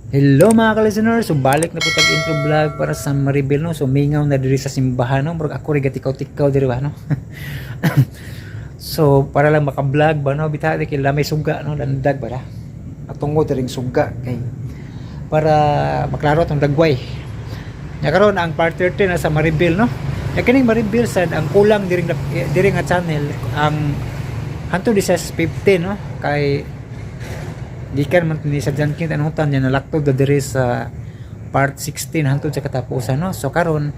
Hello, mga ka-listeners! So balik na po tag intro vlog para sa Maribel, no. So mingaw na diri sa simbahan, no. Murag ako ri gatikaw-tikaw diri ba, no. So para lang maka-vlog ba, no, bitaw di kay lamay suga, no, landag ba ra. Atungod ring suga kay para maklaro tong dagway. Nya karon ang part 13 na sa Maribel, no. Nya kining Maribel sad ang kulang diri nga channel ang hantod di sa 15, no, kay gikan man ni sa John King anutan niya nalaktod na diri sa part 16 hantod sa katapusan, no. So karon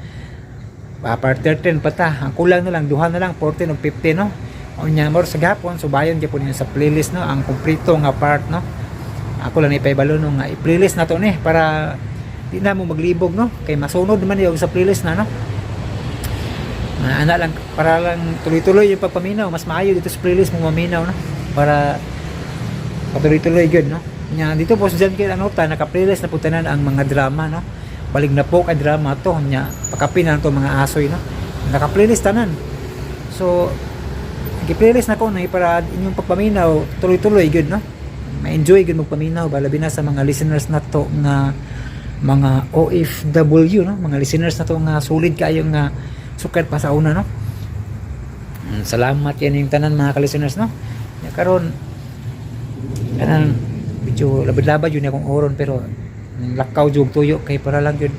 part 13 pa ta. Ang kulang na lang, duha na lang, 14 ug 15, no. Unya mo sa gapon so bayon gyapon niya sa playlist, no, ang kumpleto nga part, no. Ako lang ipaibalo, no, nga i-playlist na to ni para di na mo maglibog, no, kay masunod man yung sa playlist na, no. Ana lang para lang tuloy-tuloy yung pagpaminaw. Mas maayo dito sa playlist mo maminaw, no, para patuloy-tuloy gyud, no. Nya dito po sa John Kate Anota naka-playlist na po tanan ang mga drama, no. Balig na po kay drama to. Nya pakapin na to mga asoy, no. Naka-playlist tanan. So gi-playlist na ko na para inyong pagpaminaw tuloy-tuloy gyud, no. Ma-enjoy gyud magpaminaw ba, labi na sa mga listeners na to nga mga OFW, no, mga listeners na to nga solid kayo nga sukat pa sa una, no. Salamat yan yung tanan, mga ka-listeners, no. Nya karon kanang medyo labad-labad yun akong oron pero lakaw jud tuyo kay para lang yun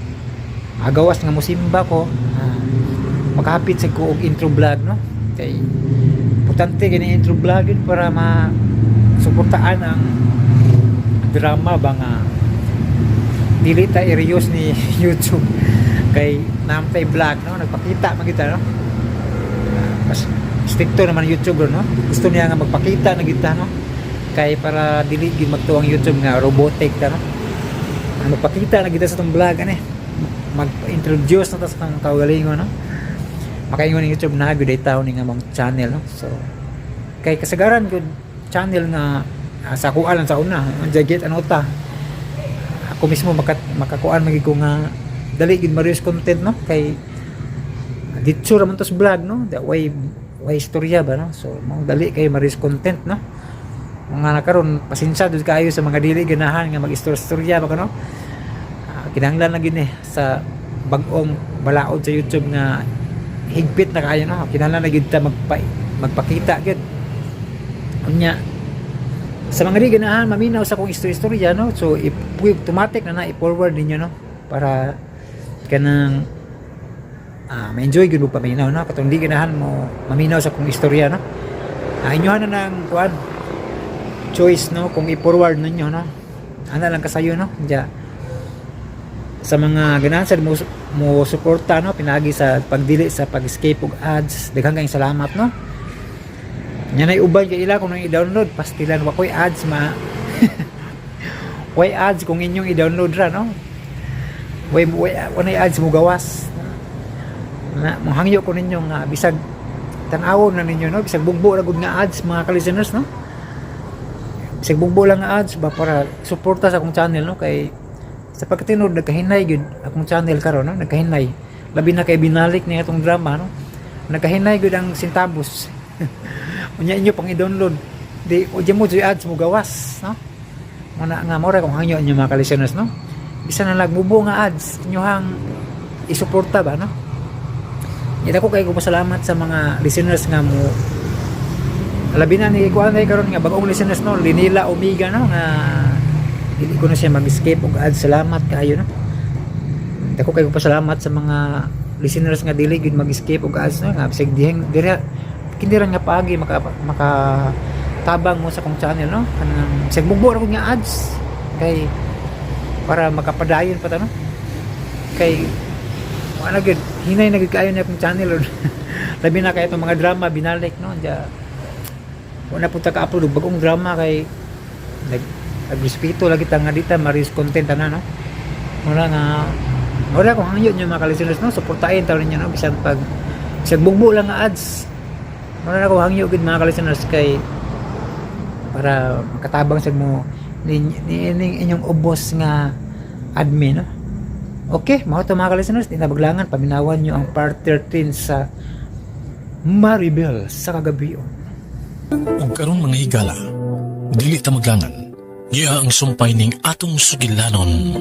agawas nga musimba ko, makahapit sa ko og intro vlog, no, kay importante kini intro vlog yun para ma suportaan ang drama ba nga dili ta i-reuse ni YouTube kay naamtay vlog, no. Nagpakita man kita, no. Mas stricto naman ang YouTube, no. Gusto niya nga magpakita na kita, no, kay para dili gid magtuo ang YouTube nga robotic ta, no. Ang magpakita na kita sa tong vlog ani, mag-introduce na ta sa tong kaugalingon, no. Makaingon ng YouTube na gud ay tawo ni nga mong channel, no. So kay kasagaran gud channel nga sa kuan lang sa una ang jagit ano ta, ako mismo makakuan magig ko nga dali gid ma-reuse content, no, kay ditso ra man to sa vlog, no. Da way way istorya ba, no. So mao dali kay ma-reuse content, no. Mga nakaron pasensya dud kayo sa mga dili ganahan nga mag-istorya ba kano. Kinahanglan na gid eh sa bag-ong balaod sa YouTube nga higpit na kaayo, no. Kinahanglan na gid ta magpakita gid. Unya sa mga di ganahan maminaw sa akong istorya, no, so automatic na na i-forward ninyo, no, para kanang ma-enjoy gud mo paminaw, no. Katong di ganahan mo maminaw sa akong istorya, no, inyohan na ng kuan choice, no, kung i-forward ninyo, no. Ana lang kasayo, no. Diya sa mga ganahan sad mo mo suporta, no, pinagi sa pagdili sa pag-skip og ads, daghan kayong salamat, no. Nya nay uban kay ila kung nang i-download pastilan wa koy ads ma way ads kung inyong i-download ra, no. Way way way ads mo gawas na. Mohangyo ko ninyo nga bisag tan-awon na ninyo, no, bisag bugbo ra gud nga ads, mga ka-listeners, no. Bisag bugbo lang nga ads ba para suporta sa akong channel, no, kay sa pagkatinod nagkahinay gyud akong channel karon, no. Nagkahinay labi na kay binalik niya atong drama, no. Nagkahinay gyud ang sintabos. Unya inyo pang i-download di o di mo di ads mo gawas, no. Muna nga mora kung hangyo inyo, mga ka-listeners, no. Bisan na nagmubo nga ads inyohang isuporta ba, no. Ida ko kay ko pasalamat sa mga listeners nga mo labi na ni kuan kay karon nga bagong listeners, no, Linila Omega, no, nga dili ko na siya mag-skip og ads. Salamat kaayo, no. Dako kay ko pasalamat sa mga listeners nga dili gud mag-skip og ads, no, nga bisag diheng dira kini ra nga paagi maka tabang mo sa akong channel, no, kanang bisag mugbo ra gud nga ads kay para makapadayon pa ta, no, kay wala gud hinay na gud kaayo na akong channel ron. Labi na kay itong mga drama binalik, no. Diya wala po ta ka-upload og bagong drama kay nagrespeto lagi ta nga dita ma-reuse content ana, no. Wala nga wala kung hangyo nyo, mga ka-listeners, no. Suportahin taon ninyo, no, bisan pag bisag bugbo lang nga ads. Wala na ko hangyo gud, mga ka-listeners, kay para makatabang sad mo ni inyong ubos nga admin, no. Okay, mao to, mga ka-listeners, di na baglangan, paminawan nyo ang part 13 sa Maribel sa kagabi. Ug karon, mga higala, dili ta maglangan. Niya ang sumpay ning atong sugilanon.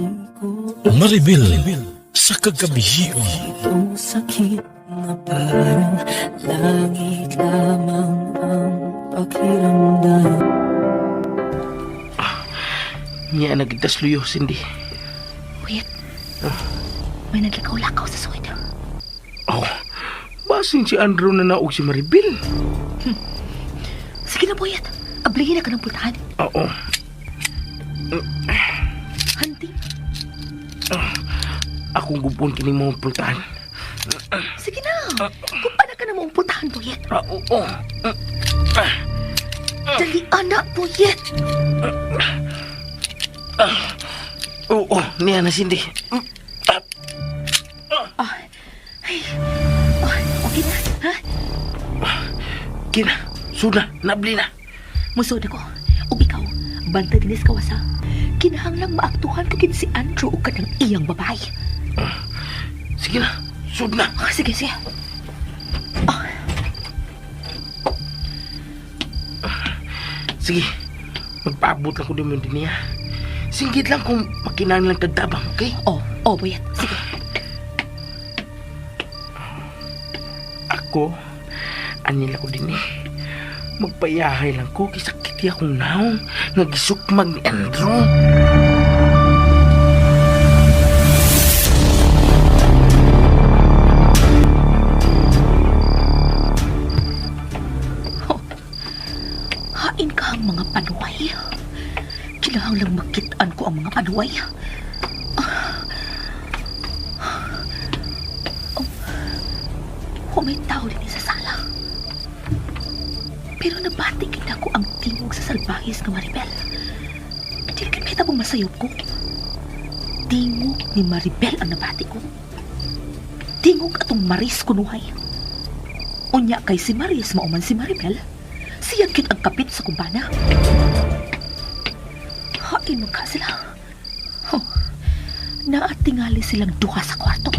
Maribel sa kagabihion. Itong sakit na parang langit lamang ang pakiramdam. Niya nagigtas luyo, Cindy. Wait. May naglakaw-lakaw sa suwed. Oh, basin si Andrew na naog si Maribel. Sige na, Boyet. Ablihin na ka ng pultahan. Oo. Hunting. Akong gupon kini mga pultahan. Sige na. Kung paano ka na mong pultahan, Boyet. Ah, oo. Dali, anak, Boyet. Oo, niya na, Cindy. Ah, ay. Oh, okay na, ha? Kina, suda, nabli na. Musod ako. Ug ikaw, bantay dinis kawasa. Kinahanglang maaktuhan ko kin si Andrew ug kanang iyang babae. Sige na, sud na. Ah, sige, sige. Sige, magpaabot lang ko din mo din niya. Singgit lang kung makinang lang kagtabang, okay? Oh, oh, Boyet. Sige. Ako, anila ko din eh. Magpayahay lang ko, kisakit akong naong nagisukmag ni Andrew. Hain ka ang mga panuway. Kinahanglang makitaan ko ang mga panuway. Ah. Oh. Oh, may tao din sa sala. Pero nabati kita ko ang tingog sa salbahis nga Maribel. Dili kay may tabong masayop ko. Tingog ni Maribel ang nabati ko. Tingog atong Maris kunuhay. Unya kay si Maris mauman si Maribel. Siya kit ang kapit sa kumbana. Hain man ka sila. Oh, naatingali silang duha sa kwarto.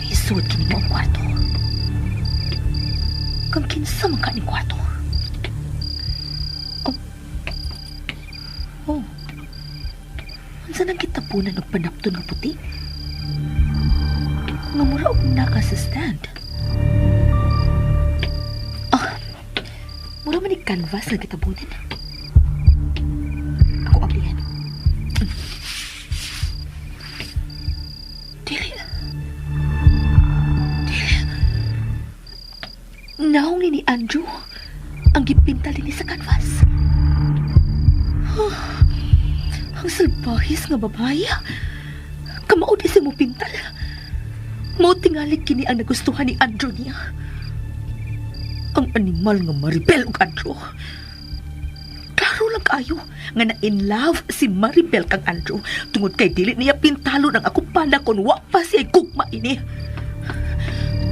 Isod kini mo ang kwarto. Kang kinsa man ka ning kwarto. Oh. Oh. Unsa nang kitapunan og panapton nga puti? Nga mura og naka sa stand. Ah, mura man ni canvas nga gitabunan. Ako ablihan. Dili. Dili. Naong ni Andrew ang gipinta dinhi sa canvas. Ah, ang salbahis nga babae. Kamao di siya mo pintal. Mao tingali kini ang nagustuhan ni Andrew niya. Ang animal nga Maribel ug Andrew. Klaro lang kaayo nga na in love si Maribel kang Andrew tungod kay dili niya pintalo ng ako pala kon wa pa siya gugma ini.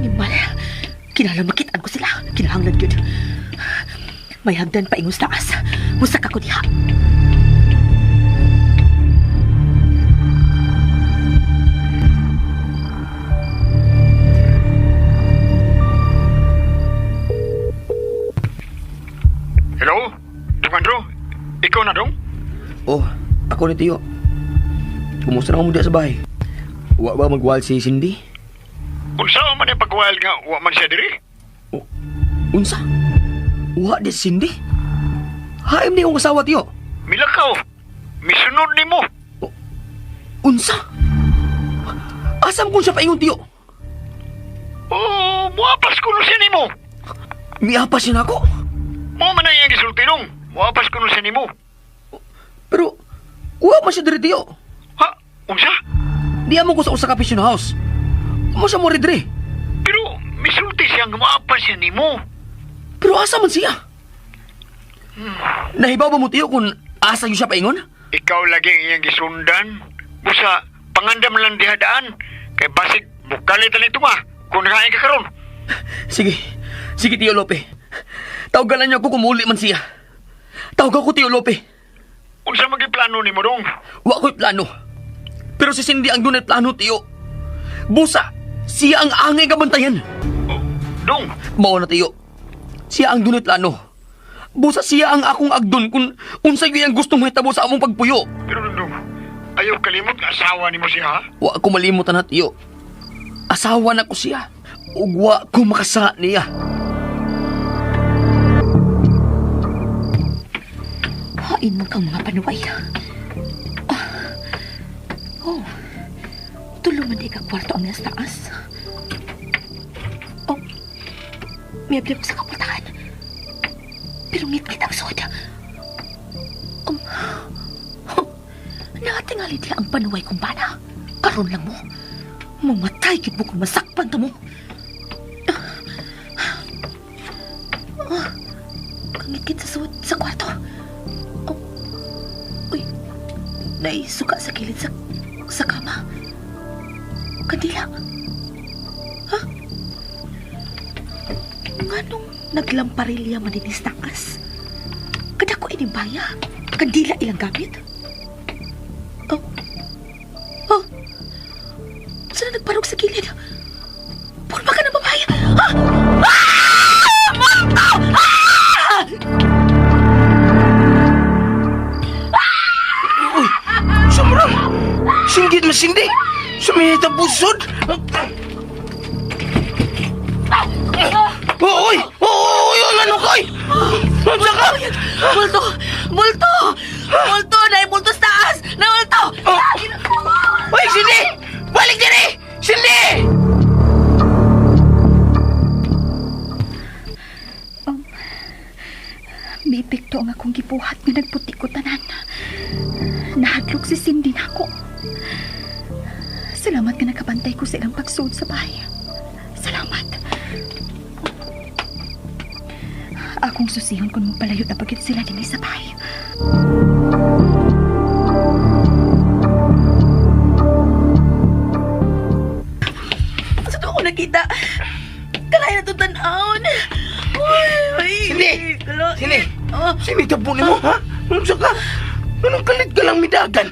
Animal, kinahanglan makitaan ko sila. Kinahanglan gyud. May hagdan pa ingon sa taas. Musak ako diha. Hello? Dong Andrew? Ikaw na dong? Oh, ako ni Tiyo. Kumusta na mo diya sa bahay? Wa ba magwal si Cindy? Unsa man ang pagwild nga wa man siya diri? Oh, unsa? Wa di si Cindy? Haim ni akong asawa, Tiyo. Milakaw. Misunod nimo. Unsa? Asam kung siya paingon, Tiyo? Oh, muapas kuno siya nimo. Miapas siya nako. Mo man ang iyang gisulti dong. Muapas kuno siya nimo. Pero, wa man siya diri, Tiyo. Ha? Unsa? Di amo ko sa usa ka pension house. Mo siya mo diri. Pero misulti siya nga muapas siya nimo. Pero asa man siya? Nahibaw ba mo, Tiyo, kung asa yun siya paingon? Ikaw lagi ang iyang gisundan. Busa pangandam lang diha daan. Kay basig mukalit na ito nga. Kung nakain ka karon. Sige. Sige, Tiyo Lope. Tawagan niyo ako kung muli man siya. Tawagan ko, Tiyo Lope. Unsa man gyud plano nimo dong? Wa ko'y plano. Pero si Cindy ang dunay plano, Tiyo. Busa, siya ang angay kabantayan. Oh, dong, Mao na, Tiyo. Siya ang dunay plano. Busa siya ang akong agdon kung unsay gyud ang gustong mahitabo sa among pagpuyo. Pero Dungdung, ayaw kalimot nga asawa nimo siya, ha? Wa ko malimot na tiyo. Asawa na ko siya. Ug wa ko makasa niya. Hain mo kang mga panuway. Ah. Oh, tulo man di ka kwarto ang nasa taas. Oh, may abli ko sa kapultahan. Pero ngit-ngit ang sod. Huh, nakatingali diya ang panuway kong bana. Karon lang mo. Mamatay gid mo kung masakpan ta mo. Ah, kangit-ngit sa sud sa kwarto. Oh. Uy, naisuka sa kilid sa kama. Kandila. Ha? Nganong naglamparilya man din sa taas? Kada ko inibaya. Kandila ilang gamit. Oh. Oh. Saan na nagparog sa kilid? Purma ka ng babae! Ah! Ah! Multo! Ah! Uy, sumrang! Singgit masindi! Sumihit ang busod! Uy! Uy! Uy! Ano ka? Uy! Unsa ka? Multo! Multo! Multo! Naay multo sa taas! Na multo! Oh. Uy, Cindy! Balik diri! Cindy! May epekto ang akong gibuhat nga nagputi ko tanan. Nahadlok si Cindy nako. Salamat nga nakabantay ko sa ilang pagsuod sa bahay. Salamat. Akong susihon kung magpalayo na pagit sila dinhi sa bahay. Sa to ako nakita. Kalay na to tan-awon. Uy, ay, Cindy! kalait. Cindy! Oh. Cindy, tapo nimo, ha? Unsa ka? Anong kalit ka lang midagan?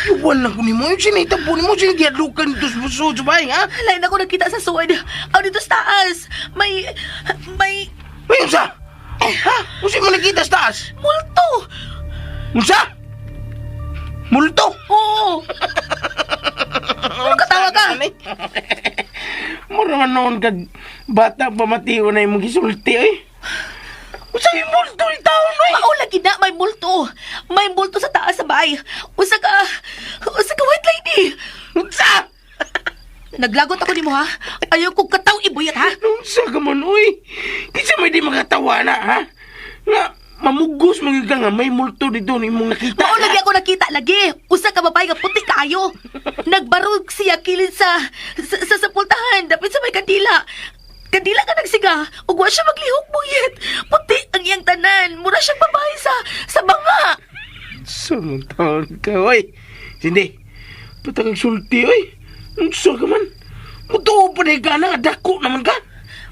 Iwan lang ko nimo. Yung sinitapo nimo, sinigiyadlukan dito sa busod sa bahay, ha? Lain ako nakita sa suwad. Aw dito sa taas. May may May unsa? Ha? Unsa mo nakita sa taas? multo. Unsa? Multo? Oo. Ano katawa ka? Mura man noon kag bata pa matiwa na imong gisulti, eh. Unsa yung multo ni taon, eh? Mao lagi na may multo. May multo sa taas sa bahay. Usa ka white lady. Unsa? Naglagot ako nimo ha. Ayaw kong kataw ibuyat ha. Unsa ka man, uy? Kinsa may di makatawa na, ha? Nga, mamugos mga ka nga may multo dito ni imong nakita. Mao lagi ako nakita lagi. Usa ka babae nga puti kaayo. Nagbarog siya kilid sa sapultahan dapit sa may kandila. Kandila ka nagsiga ug wa siya maglihok buyet. Puti ang iyang tanan. Mura siyang babae sa banga. Sumutaon ka, oy. Cindy, patang sulti, oy. Unsa ka man? Mutuo pa na ka na, dako naman ka.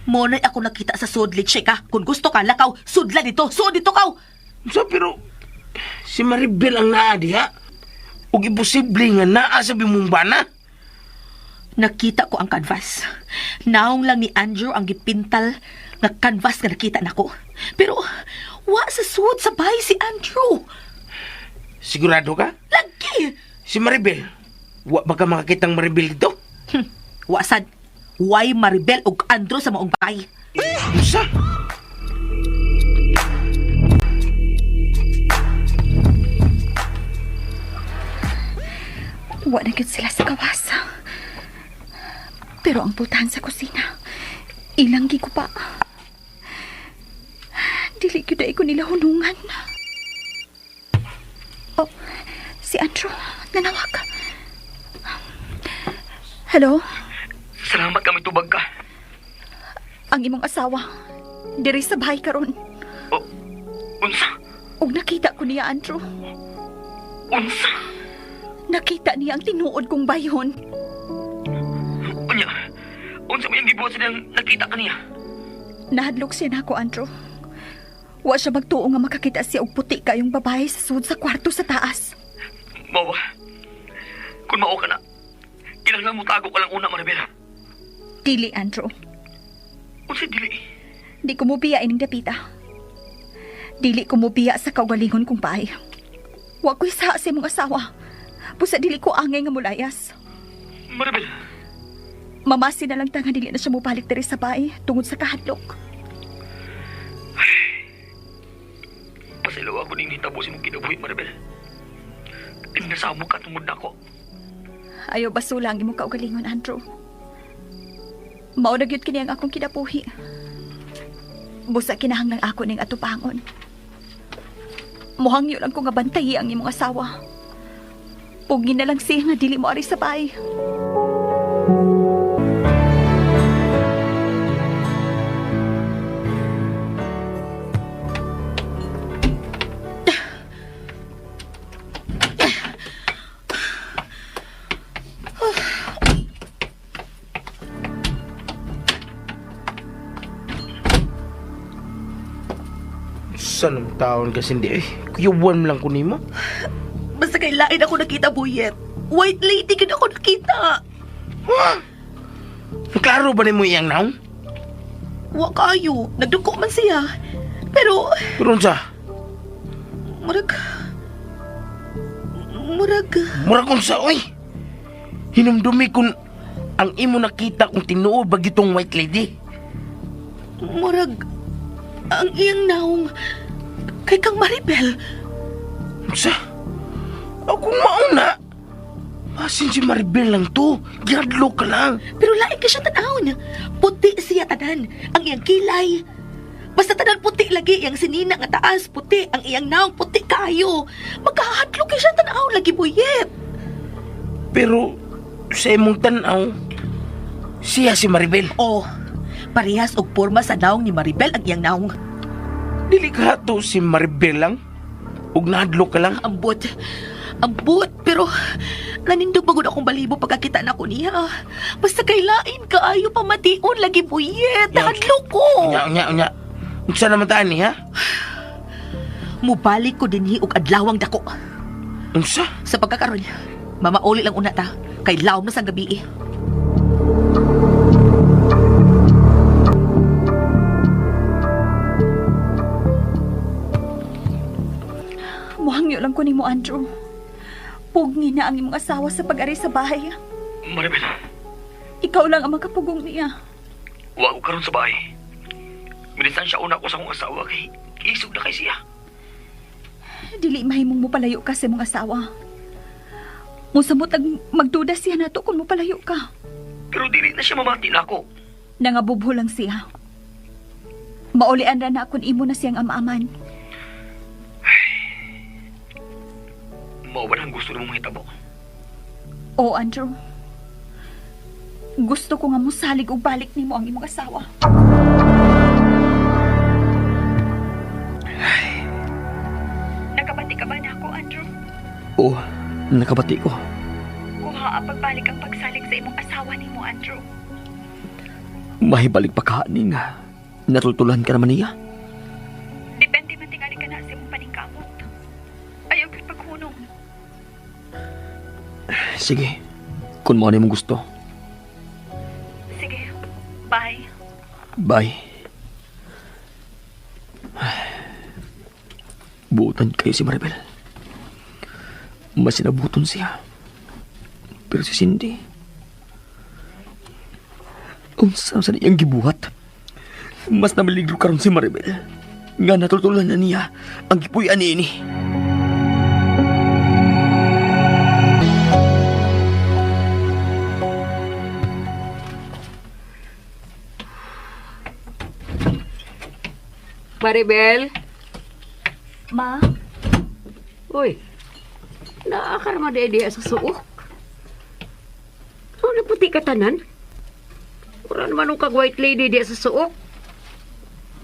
Mo na ako nakita sa sudlit ka. Kung gusto ka lakaw, sudla dito. Sud dito kaw. Unsa pero si Maribel ang naa diha. Ug imposible nga naa sa bimong bana. Nakita ko ang canvas. Naong lang ni Andrew ang gipintal nga canvas nga nakita nako. Pero wa sa sud sa bahay si Andrew. Sigurado ka? Lagi. Si Maribel, wa ba ka makakitang Maribel dito? Wa sad. Why Maribel ug Andrew sa maong bahay? Unsa? Wa na gyud sila sa kawas. Pero ang putahan sa kusina, ilang gikupa. Dili gyud ay ko nila hunungan. Oh, si Andrew, nanawag. Hello, Salamat kami tubag ka. ang imong asawa. Diri sa bahay karon. Oh, unsa? Ug nakita ko niya, Andrew. Unsa? Nakita niya ang tinuod kong bayhon. Unya. Unsa may gibuhat sa niyang nakita kaniya? Nahadlok siya nako, Andrew. Wa siya magtuo nga makakita siya og puti kayong babae sa sud sa kwarto sa taas. Mawa. Kung mao ka na, kinahanglan mo tago ka lang una, Maribel. Dili, Andrew. Unsa dili? Di ko mubiya ining dapita. Dili ko mubiya sa kaugalingon kong bahay. Wa ko'y sa sa imong asawa. Busa dili ko angay nga mulayas. Maribel! Mamasi na lang ta nga dili na siya mubalik diri sa bahay tungod sa kahadlok. Pasayloa ko ning hitabo sa imong kinabuhi, Maribel. Nasamo ka tungod nako. Ayaw basula ang imong kaugalingon, Andrew. Mao na gyud kini ang akong kinabuhi. Busa kinahanglang ako ning atubangon. Muhangyo lang ko nga bantayi ang imong asawa. Pugin na lang siya nga dili mo ari sa bahay. Saan ang taon kasi hindi eh? Kuyuwan mo lang ko nimo. Basta kay lain ako nakita, Buyet. White lady gid ako nakita. Klaro ba nimo iyang naong? Wa kayo. Nagduko man siya. Pero, Pero unsa? murag... Murag... Mura kung sa oy. Hinumdumi kun ang imo nakita kung tinuod ba gitong white lady. Murag... Ang iyang naong... Kay kang Maribel. Unsa? Ako mauna. Masin si Maribel lang to. Giadlo ka lang. Pero lain ka siya tanawon. Puti siya tanan. Ang iyang kilay. Basta tanan puti lagi. Iyang sinina nga taas, puti. Ang iyang naong, puti kayo. Magkahadlok kay siya tanawon lagi, Buyet. Pero sa imong tan-aw, siya si Maribel. Oh, parehas og porma sa naong ni Maribel ang iyang naong. Dili ka to si Maribel lang. Ug nahadlok ka lang. Ambot. Ambot, pero nanindog bagod akong balibo pagkakita na ko niya. Basta kay lain kaayo pamation lagi buyet. Nahadlok ko. Unya, unya, unya. Unsa naman taan ni, ha? Mubalik ko dinhi og adlawang dako. Unsa? Sa pagkakaron, mamauli lang una ta kay lawom na sang gabi. Eh. Muhangyo lang ko nimo, Andrew. Pugni na ang imong asawa sa pag-ari sa bahay. Maribel, Ikaw lang ang makapugong niya. wa ko karon sa bahay. Milisan siya una ko sa akong asawa kay isog na kay siya. Dili mahimong mopalayo ka sa imong asawa. Musamot ang magduda siya nato kung mopalayo ka. Pero dili na siya mamati nako. Nangabubho lang siya. Maulian ra na kung imo na siyang amaaman. Mao ba ang gusto nimo mahitabo? Oo, Andrew. Gusto ko nga mosalig og balik nimo ang imong asawa. Nakabati ka ba na ako, Andrew? Oo, nakabati ko. Kuha ang pagbalik ang pagsalig sa imong asawa nimo, Andrew. Mahibalik pa ka ni nga. Natultulan ka naman niya. Depende man tingali ka na sa imong paningkamot. Ayaw gyud paghunong. Sige, kung mo ano imong gusto. Sige. Bye. Bye. Buutan kayo si Maribel. Masinabuton siya. Pero si Cindy... Unsa sa iyang gibuhat? Mas namaligro karon si Maribel. Nga natultulan na niya ang gipuy-an niini. Maribel? Ma, Uy, naakar ma diya sa suok. Ano na puti ka tanan? Wala naman kag white lady diya sa suok.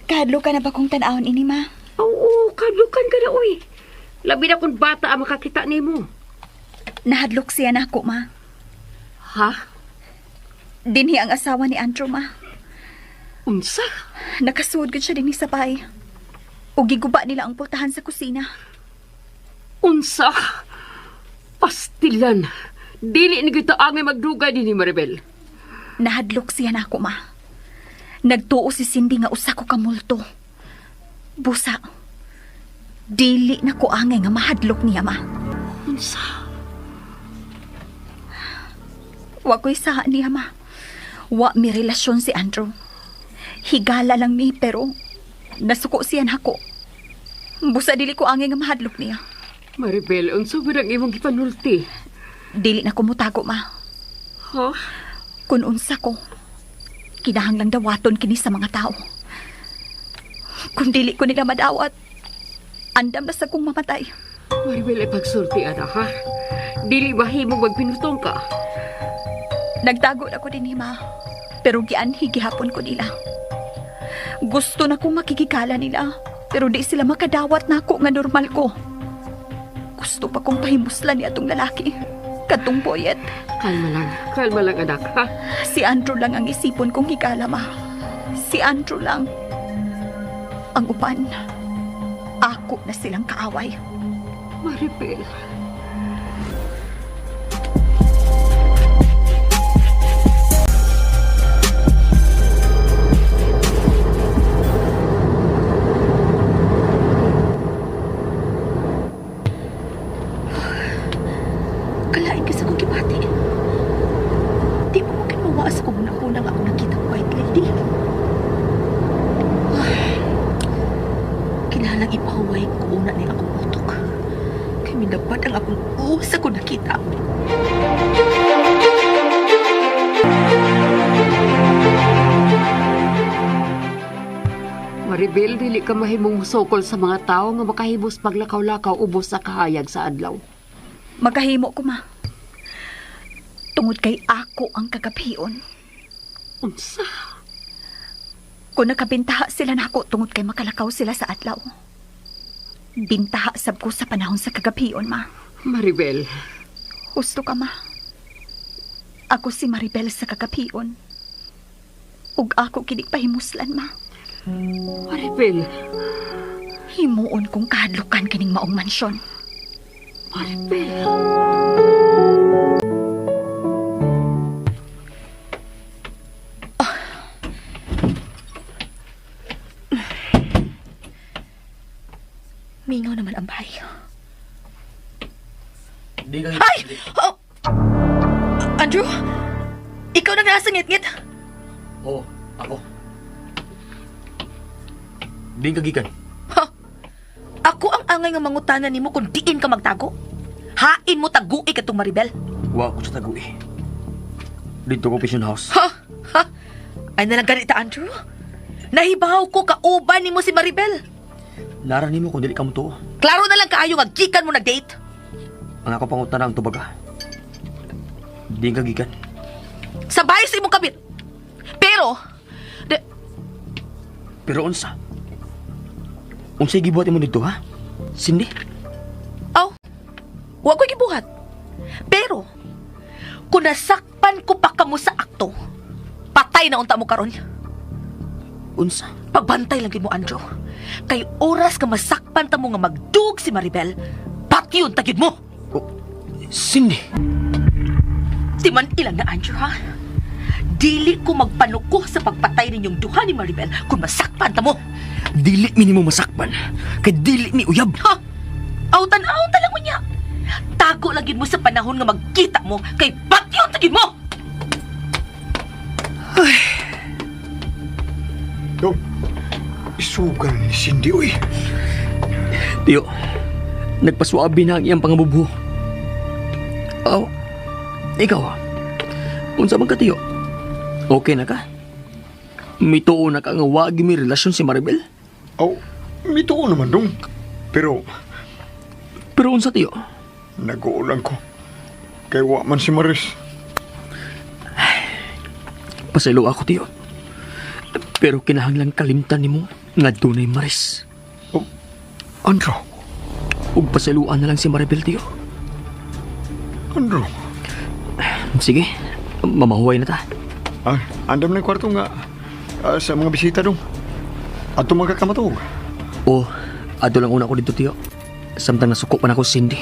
kahadlo ka na ba kung tan-awon ini, ma? Oo, kadlukan ka na, uy. Labi na kung bata ang makakita nimo. Nahadlok siya na ako, ma. Ha? Dinhi ang asawa ni Andrew, ma. Unsa? Nakasuod gud siya dinhi sa bahay. Ug giguba nila ang pultahan sa kusina. Unsa? Pastilan. Dili ni kita angay magdugay din ni Maribel. Nahadlok siya na ako, ma. Nagtuo si Cindy nga usa ko ka multo. Busa. Dili na ko angay nga mahadlok niya, ma. Unsa? Wa ko'y saha niya, ma. Wa mi relasyon si Andrew. Higala lang mi pero nasuko siya nako. Busa dili ko angay nga mahadlok niya. Maribel, unsa ba ang imong gipanulti? Dili na ko mutago, ma. Ha? Kun unsa ko, kinahanglang dawaton kini sa mga tao. Kung dili ko nila madawat, andam na sa kong mamatay. Maribel, ay pagsulti, ana, ha? Dili ba himong magpinutong ka? Nagtago na ko din, ma. Pero gianhi gihapon ko nila. Gusto na kong makikikala nila, pero di sila makadawat na ako nga normal ko. Gusto pa kong pahimuslan ni atong lalaki. Katong boyet. Kalma lang. Kalma lang, anak, ha? Si Andrew lang ang isipon kong higala, ma. Si Andrew lang. Ang uban, ako na silang kaaway. Maribel. Kalain ka sa kong gibati. Di pa mo kinmawa sa kong una-unang ako nakita ang white lady. Ay, Kinahanglang ipahuway ko una ni akong utok. Kay minabad ang akong usa ko nakita. Maribel, dili ka mahimong sokol sa mga tao nga makahibos paglakaw-lakaw ubos sa kahayag sa adlaw. Magahimo ko, ma. Tungod kay ako ang kagabion. Unsa? Kung nakabintaha sila nako tungod kay makalakaw sila sa adlaw. Bintaha sab ko sa panahon sa kagabion, ma. Maribel, Husto ka, ma. Ako si Maribel sa kagabion. Ug ako kinig pahimuslan, ma. Maribel, Himuon kong kahadlukan kining maong mansyon. Maribel. Mingaw naman ang bahay. Di ka Ay! Oh! Andrew? Ikaw na nasa ngit-ngit? Oo, ako. Di ka gikan. Ha? Ako ang angay nga mangutana nimo kung diin ka magtago. Hain mo tagui katong Maribel. Wa ko sa tagui. Dito ko pension house. Ha? Ha? Ay na lang ganita, Andrew. Nahibaw ko kauban nimo si Maribel. Nara nimo kung dili ka mo tuo. Klaro na lang kaayo nga gikan mo nag-date. Ang ako pangutana ang tubaga. Di ka gikan. Sabay sa imong kabit. Pero, de, Pero unsa? Unsay gibuhat imo dito ha? Cindy? aw, wa ko'y gibuhat. Pero, kung nasakpan ko pa kamo sa akto, patay na unta mo karon. Unsa? Pagbantay lang gid mo, Andrew. Kay oras ka masakpan ta mo nga magdug si Maribel, patyon ta gyud mo. Oh, Cindy. Timan ilang na, Andrew, ha? Dili ko magpanuko sa pagpatay ninyong duha ni Maribel kung masakpan ta mo. Dili mi nimo masakpan. Kay dili mi uyab. Ha? Aw, tan-aw lang mo niya. Tago lang gid mo sa panahon nga magkita mo kay patyon ta gyud mo. Dong, isugal ni Cindy, uy. Tiyo, nagpasuabi na ang iyang pangabubo. Aw, ikaw, unsa man ka tiyo? Okay na ka? Mituo na ka nga wagi mi relasyon si Maribel? Aw, mituo naman dong. Pero, Pero unsa tiyo? nag-uulang ko. Kay wa man si Maris. Pasaylo ako tiyo. Pero kinahanglan kalimtan nimo nga dunay Maris. Oh, Andrew, Ug pasayloan na lang si Maribel tiyo. Andrew. Sige, mamahuway na ta. Ah, andam na yung kwarto nga sa mga bisita dong. Ato magkakamatog. O, ato lang una ko dito tiyo. Samtang nasuko pa na ako Cindy.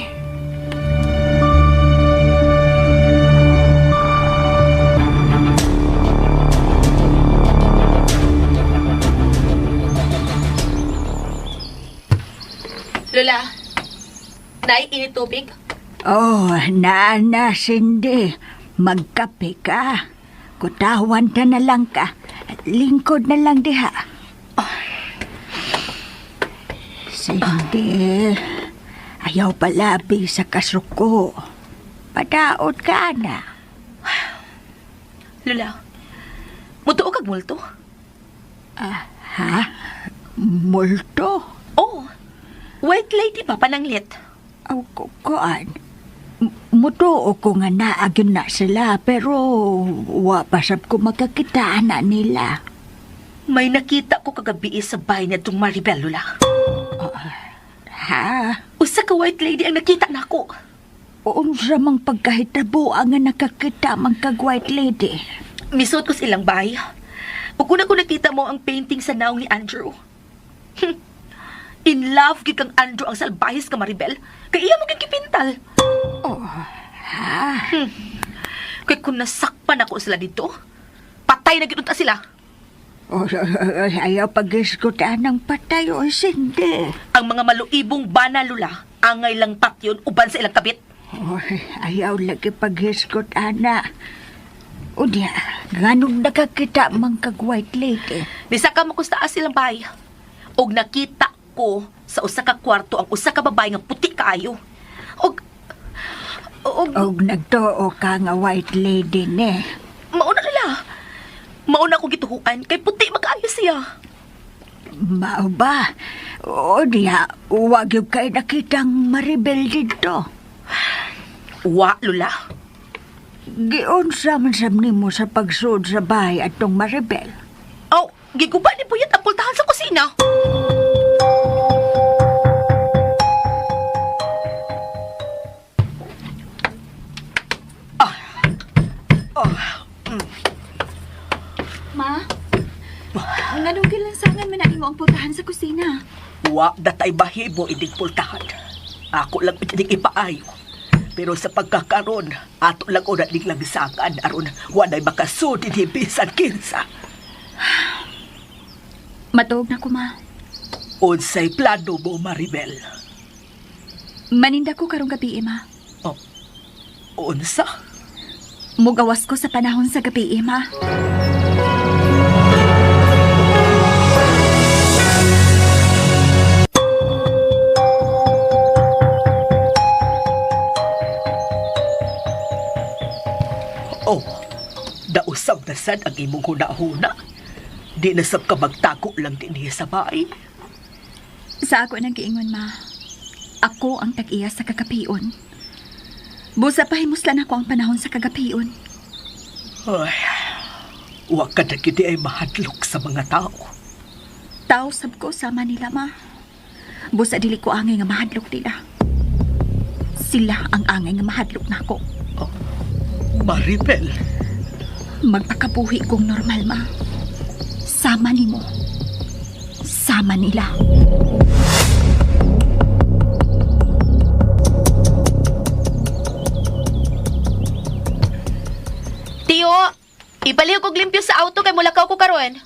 Lola, nay, init tubig. Oh, naana, Cindy. Magkape ka. Kutawan ta na lang ka. Lingkod na lang diha. Cindy, ayaw palabi sa kasuko. Padaot ka na. Lola, mutuo kag multo? Ha? Multo? Oh, white lady ba pananglit? Aw, kuan. Mutuo ko nga naagyon na sila, pero wa pa sab ko makakita na nila. May nakita ko kagabi sa bahay na itong Maribel, Lola. Ha? Usa ka white lady ang nakita nako. Unsa mang pagkahitabo ang nga nakakita man kag white lady. Misuot ko sa ilang bahay. Ug una ko nakita mo ang painting sa naong ni Andrew. In love gid kang Andrew ang salbahis ka Maribel. Kay iya mo gid gipintal. Oh, ha? Kay kung nasakpan ako sila dito, patay na gid unta sila. Oh, ayaw pagisgutan ng patay o sindi. Ang mga maluibong bana lula, angay lang patyon uban sa ilang kabit. Oh, ayaw lagi paghisgot, ana. Unya, ganong nakakita man kag white lady. Nisaka mo ko sa taas silang bahay. Og nakita ko sa usa ka kwarto ang usa ka babae nga puti kaayo. Og og Og nagtuo ka nga white lady ne. mauna lula. Mauna ko gituhuan kay puti magkaayo siya. Mao ba? O diya, wag yung kay nakitang Maribel dito. Wa lula. Giunsa man sab nimo sa pagsuod sa bahay atong Maribel. Aw, giguba ni Puyat ang pultahan sa kusina. Ma? Nganong gilansangan man na imo ang pultahan sa kusina? Wa datay bahibo idig pultahan. Ako lang idig ipaayo. Pero sa pagkakaron, ato lang una ning lansangan aron walay makasud dinhi bisan kinsa. Matuog na ko, ma. Unsay plano mo, Maribel? Maninda ko karong gabi, ma. Oh, unsa? Mugawas ko sa panahon sa gabi, ma. Oh, dausab na sad ang imong huna-huna. Di na sab ka magtago lang dinhi sa bahay. Sa ako nang giingon, ma. Ako ang tag-iya sa kagapion. Busa pahimuslan ako ang panahon sa kagapion. Ay, wa ka na gid ay mahadlok sa mga tao. Tao sab ko sama nila, ma. Busa dili ko angay nga mahadlok nila. Sila ang angay nga mahadlok nako. Oh, Maribel, Magpakabuhi kong normal, ma. Sama nimo. Sama nila. Tiyo, ibaliw kog limpyo sa auto kay mulakaw ko karon.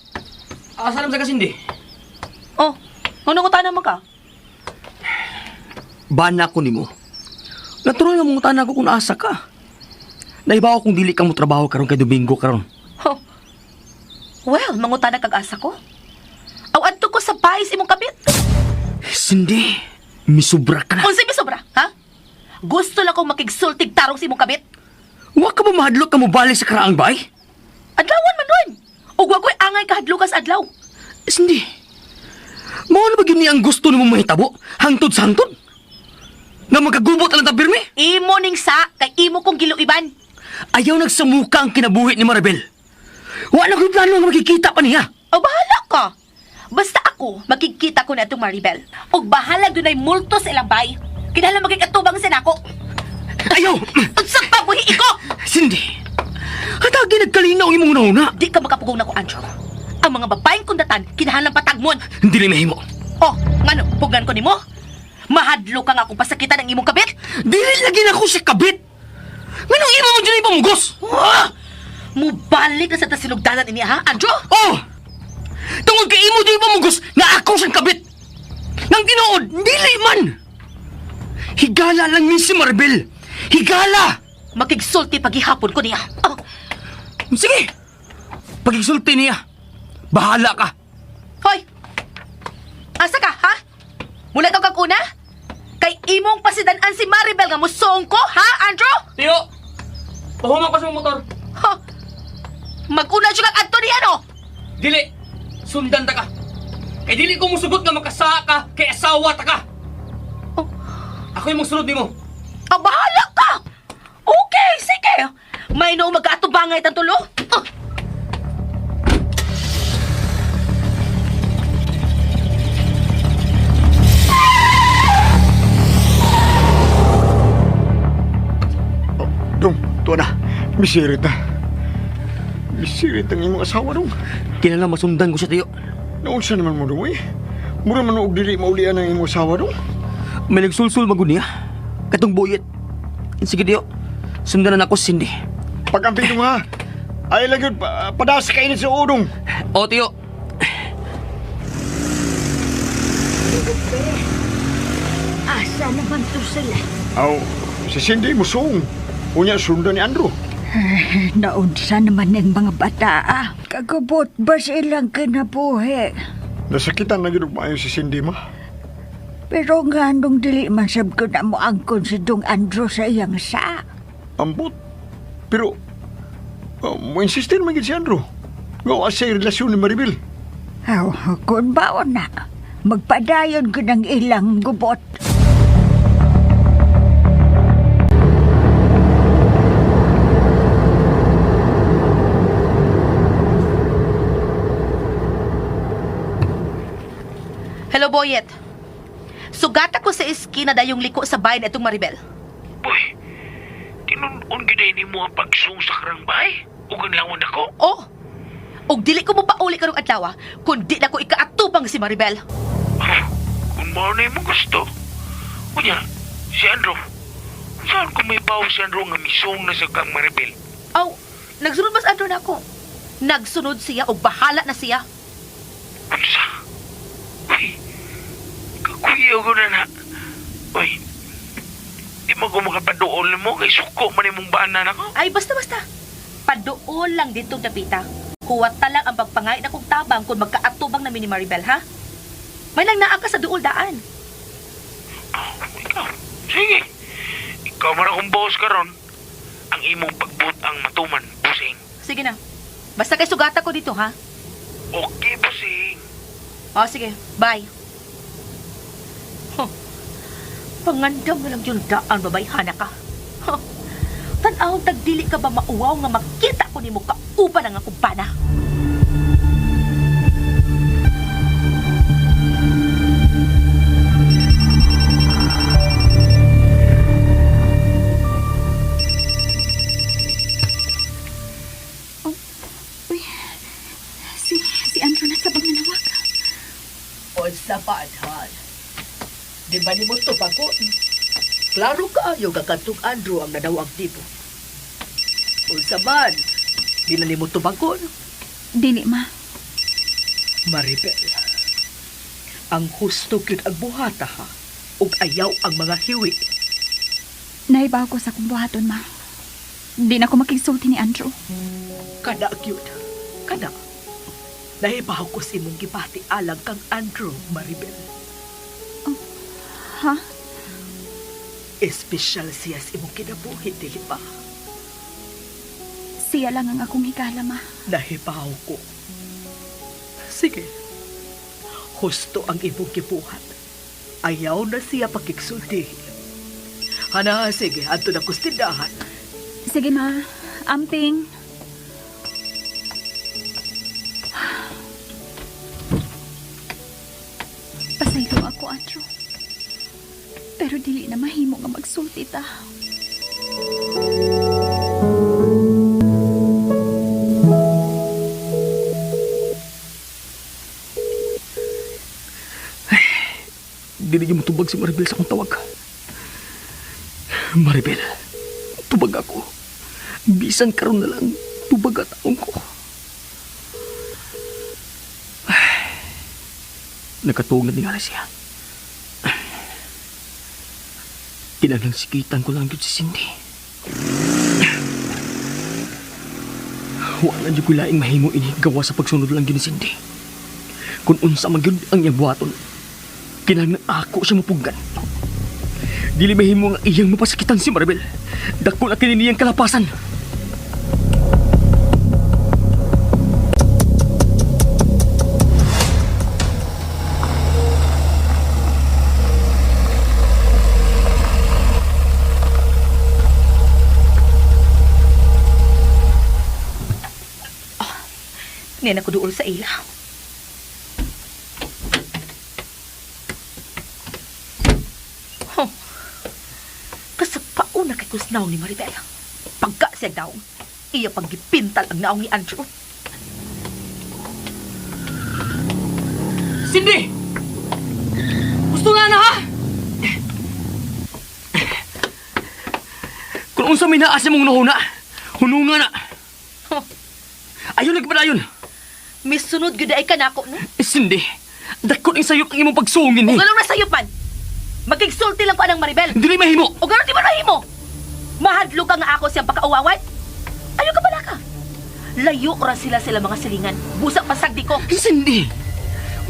Asa naman sa kasindi? Oh, ano ko tanan man ka? Bana ko nimo. Natural nga mong ko kung asa ka. Naibaw kung dili ka mo trabaho karon kay Domingo karon. Oh. Well, mangutana kag asa ko. Aw adto ko sa pais imong kabit. Cindy, misubra ka na. Unsay misobra, ha? Gusto lang kong makigsultig tarong sa imong kabit. Wa ka ba mahadlok ka mo balik sa karaang bay? Adlawan man nun. Ug wa ko'y angay kahadlukas adlaw. Cindy, mao na ba gyud ni ang gusto nimo mahitabo? Hangtod sa hangtod? Nga magkagubot ang tabirme? Imo ning sa kay imo kong giluiban. Ayaw nagsamuka ang kinabuhi ni Maribel. Wa na ko'y plano nga makikita pa niya. O bahala ka. Basta ako, makikita ko na itong Maribel. Ug bahala dunay multo sa ilang bay. Kinahanglan maging atubang sa nako. Ayaw! Unsa pa buhi iko? Cindy, hatagi nagkalinaw ang imong una-una. Di ka makapugong nako, Andrew. Ang mga babaeng kundatan, kinahanglan patagmon. Hindi na mahimo. Oh, ngano, pugan ko nimo? Mahadlo ka nga kung pasakitan ang imong kabit? Dili lagi na ako sa kabit. Nganong imo mo dyan ipamugos? Ah! Mubalik na sa tasinugdanan ini ha, Andrew? Oh! Tungod kay imo dyan ipamugos na ako siyang kabit. Nang tinuod, dili man! Higala lang ni si Maribel! Higala! Makigsulti paghihapon ko niya. Ah, Sige! Pagigsulti niya, bahala ka! Hoy! Asa ka, ha? Mula ka kag una? Kay imong pasidan-an si Maribel nga musong ko, ha, Andrew? Tiyo! Pahuman ko sa motor. Ha? Mag-una siya kag adto niya, no? Dili! Sundan ta ka! Kay dili ko musugot nga makasa ka kay asawa ta ka! Oh. Ako yung magsunod nimo. Ah, bahala ka! Okay, sige! May noo mag-aatubangay tang tulo. Ah. Dong, tuwa na. Misirit na. Misirit ang imong asawa, dong. Kinala masundan ko siya, Tiyo. Naunsa naman mo, dong, eh. Mura man og dili maulian ang imong asawa, dong. May nagsulsul magud niya. Katong buyit. Sige, Tiyo. Sundan na nako si Cindy. Pag-amping dong, ha. Ay, lagi, pa, padas kainit sa udong. O, Tiyo. Asa naman to sila? Aw, si Cindy musong. Unya sundan ni Andrew. Naunsa naman ng mga bata ah. Kagubot ba silang kinabuhi? Nasakitan na gyud og maayo si Cindy, ma. Pero nga nung dili man sab ko na mo angkon si Dong Andrew sa iyang sa. Ambot. Pero, mo insistir man gyud si Andrew. Nga wa siya relasyon ni Maribel. Aw, kung baon na, magpadayon ko ng ilang gubot. Hello, Boyet. Sugata ko sa iskina dayong liko sa bayan itong Maribel. Boy, tinunon gyud nimo ang pagsung sa karang bahay? Ug ang lawon ako? Oh! Og dili ko mo pauli karong adlaw, kundi na ko ikaatubang si Maribel. Ah, kung mao na imong gusto. Unya, si Andrew. Saan ko may bawo si Andrew nga misong na sa kang Maribel? Aw, nagsunod ba si Andrew na ako? Nagsunod siya og bahala na siya. Unsa? Uy, kakuya ko na na. Uy, di mo ko makapaduol mo kay suko man imong bana nako. Ay, basta basta. Paduol lang ditong dapita. Huwat ta lang ang pagpangay na kong tabang kung magkaatubang na ni Maribel, ha? May nang naa ka sa duol daan. Oh, ikaw. Sige. Ikaw man akong boss karon. Ang imong pagbuot ang matuman, busing. Sige na. Basta kay sugata ko dito, ha? Okay, busing. O, sige. Bye. Huh. Pangandam na lang yung daan, babayhana ka. Huh. Tanaw, tagdili ka ba mauwaw nga makita ko nimo kauban ang akong bana? Uy, si Andrew na sa nanawag. Unsa pa anhan? Di ba nimo to bagon? Klaro kaayo nga kadtong Andrew ang nanawag nimo. Unsa man? Di na nimo tubagon? Dili, ma. Maribel. Ang husto gyud ang buhata ha. Ug ayaw ang mga hiwi. Naibaw ko sa kong buhaton, ma. Di na ko makigsulti ni Andrew. Kana gyud. Kana. Nahibaw ko sa imong gibati alang kang Andrew, Maribel. Ha? Espesyal siya sa imong kinabuhi, dili ba? Siya lang ang akong higala, ma. Nahibaw ko. Sige. Husto ang imong gibuhat. Ayaw na siya pakigsulti. Hana, sige, adto na ko's tindahan. Sige, ma. Amping. Pasaylo ako, Andrew. Pero dili na mahimo nga magsulti ta. Dili gyud motubag si Maribel sa akong tawag. Maribel, tubag ako. Bisan karon na lang, tubag at taong ko. Ay, Nakatuog na tingali siya. Kinahanglang sikitan ko lang gyud si Cindy. Wala jud ko laing mahimo ini gawa sa pagsunod lang gyud ni Cindy. Kung unsa man gyud ang iyang buhaton, kinahanglan ako siya mapuggan. Dili mahimo nga iyang mapasakitan si Maribel. Dako na kini niyang kalapasan. Ngayon ako duol sa ila. Huh. Kasagpauna kay kusnaw ni Maribel. Pagka siya daw, iya paggipintal ang naong ni Andrew. Cindy! Gusto na na ha! Kung unsa may naa sa mong nahuna, hununga na. Ayon lagi padayon. Misunod gyud ay kanako no. Eh, Cindy, dakon ang sayop ang imong pagsungin Ug eh. anong nasayop man? Magigsulti lang ko anang Maribel. Dili mahimo. O gano'n di ba nahimo? Mahadlo ka nga ako siyang pakauwawan? Ayaw ka pala ka. Layo ra sila sila mga silingan. Busa pasagdi ko. Cindy,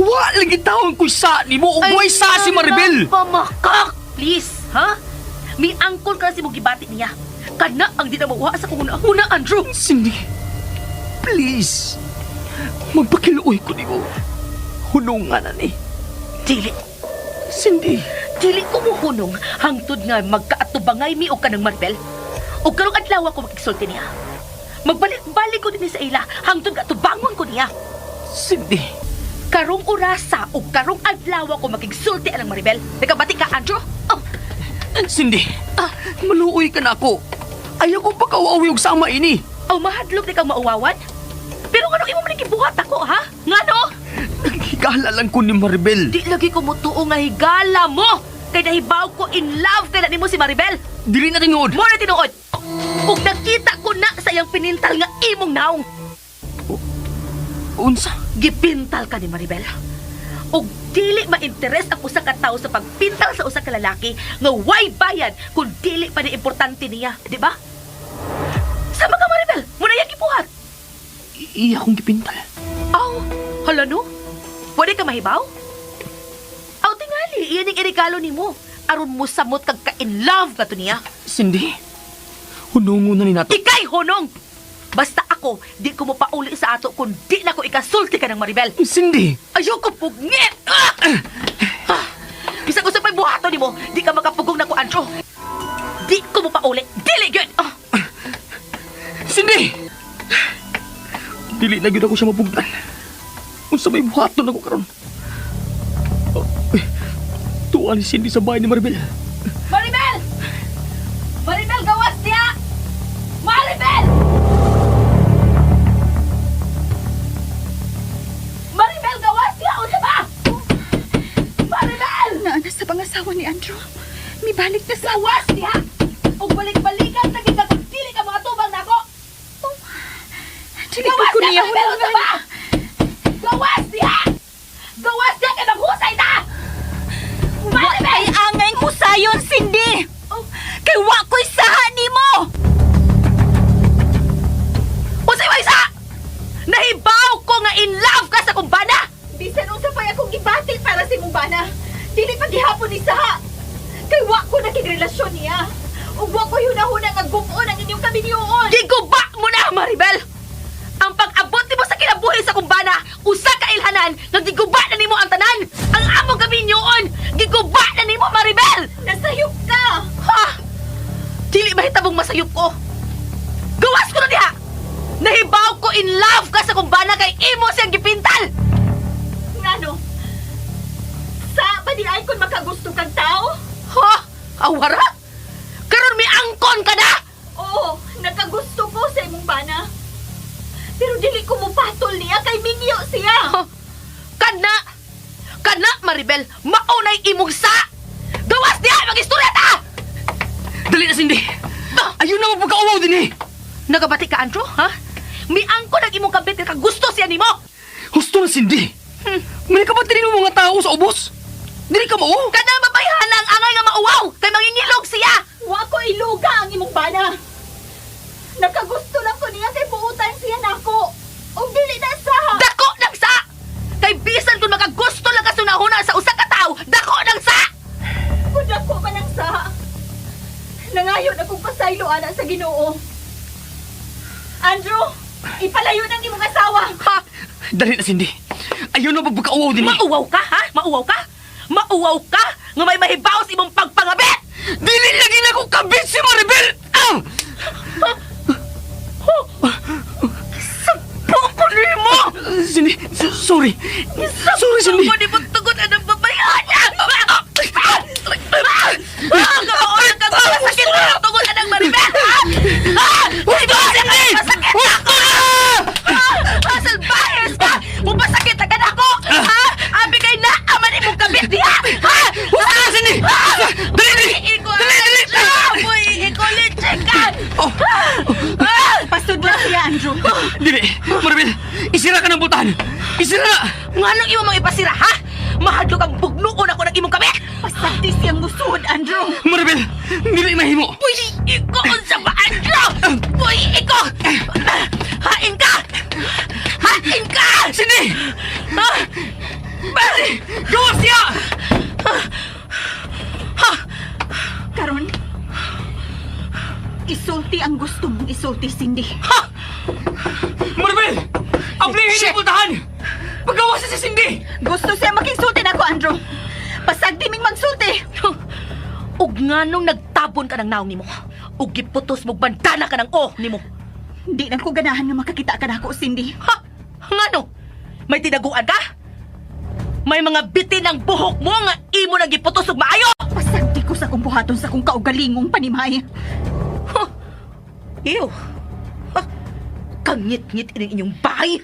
wa lagi tawon ko sa nimo ug way sa si Maribel. Pamakak! Please, ha? May angkol ka na si mong gibati niya. Kana ang di na mauha sa kung una Andrew. Cindy, please. Magpakiluoy ko nimo. Hununga na ni. Dili. Cindy. Dili ko muhunong hangtod nga magkaatubangay mi og kanang Maribel. O karong adlaw ako makigsulti niya. Magbalik-balik ko dinhi sa ila hangtod nga atubangon ko niya. Cindy. Karong orasa o karong adlaw ako makigsulti anang Maribel. Nakabati ka, Andrew? Oh, Cindy, maluoy ka na ako. Ayaw ko pagkauawi og sama ini. aw mahadlok ni kang mauwawan? Pero ngano imo man gibuhat ako, ha? Ngano? Naghigala lang ko ni Maribel. Di lagi ko mutuo nga higala mo. Kay nahibaw ko in love kay na nimo si Maribel. Dili na tinuod. Mo na tinuod. Ug nakita ko na sa iyang pinintal nga imong naong. Unsa? Gipintal ka ni Maribel. Ug dili mainteres ang usa ka tawo sa pagpintal sa usa ka lalaki nga way bayad kung dili pa ni importante niya, di ba? Sa mga Maribel, muna yang gibuhat. Iya akong gipintal. Aw, hala no? Pwede ka mahibaw? Aw, tingali, iyan yung irigalo nimo. Aron mo samot kag ka-in love ka to niya. Cindy, hunungo na ni nato. Ikay honong! Basta ako, di ko mo pauli sa ato kung di na ko ikasulti ka ng Maribel. Cindy! Ayoko pugngit! Ah! Ah! Bisag usa pa'y buhaton nimo, di ka makapugong na ko, Andrew. Di ko mo pauli. Dili gyud! Ah! Cindy! Dili na gyud ako siya mapugnan. Unsa may buhaton ako karon? Oh, eh, tuwa ni Cindy sa bahay ni Maribel. Maribel! Maribel, gawas niya! Maribel! Maribel, gawas niya! Unsa ba? Maribel! Naana sa pangasawa ni Andrew. Mibalik na sa... Gawas niya! Ug balik-balikan sa gid kung dili ka mga tubang nako! Dili ko Gawas ko niya, niya Maribel! Unsa hunungan. ba? Gawas niya! Gawas niya kay maghusay ta! Maribel! Ay angay husayon, Cindy! Kay wa ko'y saha nimo! Unsay way sa? Nahibaw ko nga in love ka sa kumbana! Bisan unsa pa'y akong gibati para sa imong bana. Dili pa gihapon ni saha. Kay wa ko nakigrelasyon niya. Ug wa ko'y hunahuna nga gub-on ang inyong kaminyoon. Giguba mo na, Maribel! Ang pag-abot nimo sa kinabuhi sa kumbana, usa ka ilhanan nga giguba na nimo ang tanan. Ang among kaminyoon, giguba na nimo, Maribel! Nasayop ka! Ha? Dili mahitabong masayop ko. Gawas ko na diha! Nahibaw ko in love ka sa kumbana kay imo siyang gipintal! Ngano? Sa ba di ay kun makagusto kang tao? Ha? Awara? Karon may angkon ka na! Oo, nakagusto ko sa imong bana. Pero dili ko mupatol niya kay mingyo siya. Ha? Kana! Kana, Maribel! Maunay imong sa! Gawas diha! Mag-istorya ta! Dali na, Cindy! Ayaw na mapagkauwaw din eh! Nagabati ka, Andrew, ha? May angkon ang imong kabit ka gusto siya nimo! Husto na, Cindy! May kabatirin mo mga tao sa ubos! Dili ka mao! Kana mabayhana ang angay nga mauwaw! Kay mangingilog siya! Mangayo na kong pasaylo ana sa Ginoo. Andrew, ipalayo ng imong asawa. Ha? Dali na, Cindy. Ayaw na pagpagkauwaw din eh. Mauwaw ka, ha? Mauwaw ka? Mauwaw ka nga may mahibaw sa imong pagpangabit! Dili lagi na akong kabit si Maribel! Ah! Poko nimo! Cindy, sorry. Sorry, Cindy. Poko nimo tugon anang babayan! Ah! Kabaon ka masakit na tugon anang Maribel! Ah! Husto, Cindy! Husto na! Ah! Salbahes ka! Mupasakit na ka na ako! Ha? Abi kay na aman imong kabit diha! Ha? Husto na, Cindy! Dali, dali! Iko Dali, dali! Boy, iko ka! Oh, Pasudlo siya, Andrew. dili. Maribel, isira ka ng pultahan. Isira na! Nganong imo mang ipasira, ha? Mahadlok ang bugnuon ako ng imong kabit! Pasagdi siyang musuod, Andrew. Maribel, dili mahimo. Uy, iko unsa ba, Andrew? Uy, iko! Hain ka! Hain ka! Cindy! Ah! Gawas niya! Karon, isulti ang gusto mong isulti, Cindy. Maribel! Ablihin ang pultahan! Pagawas na si Cindy! Gusto siya makinsulti na ako, Andrew. Pasagdi ming magsulti. Ug nganong nagtabon ka ng naong nimo? Ug giputos mo bandana ka ng oh nimo. Di lang ko ganahan nga makakita ka na ako, Cindy. Ha? Ngano? May tinaguan ka? May mga bitin ang buhok mo nga imo nang giputos og maayo. Pasagdi ko sa akong buhaton sa akong kaugalingong panimay. Huh. Ew. Ha? Kangit-ngit ining inyong bahay.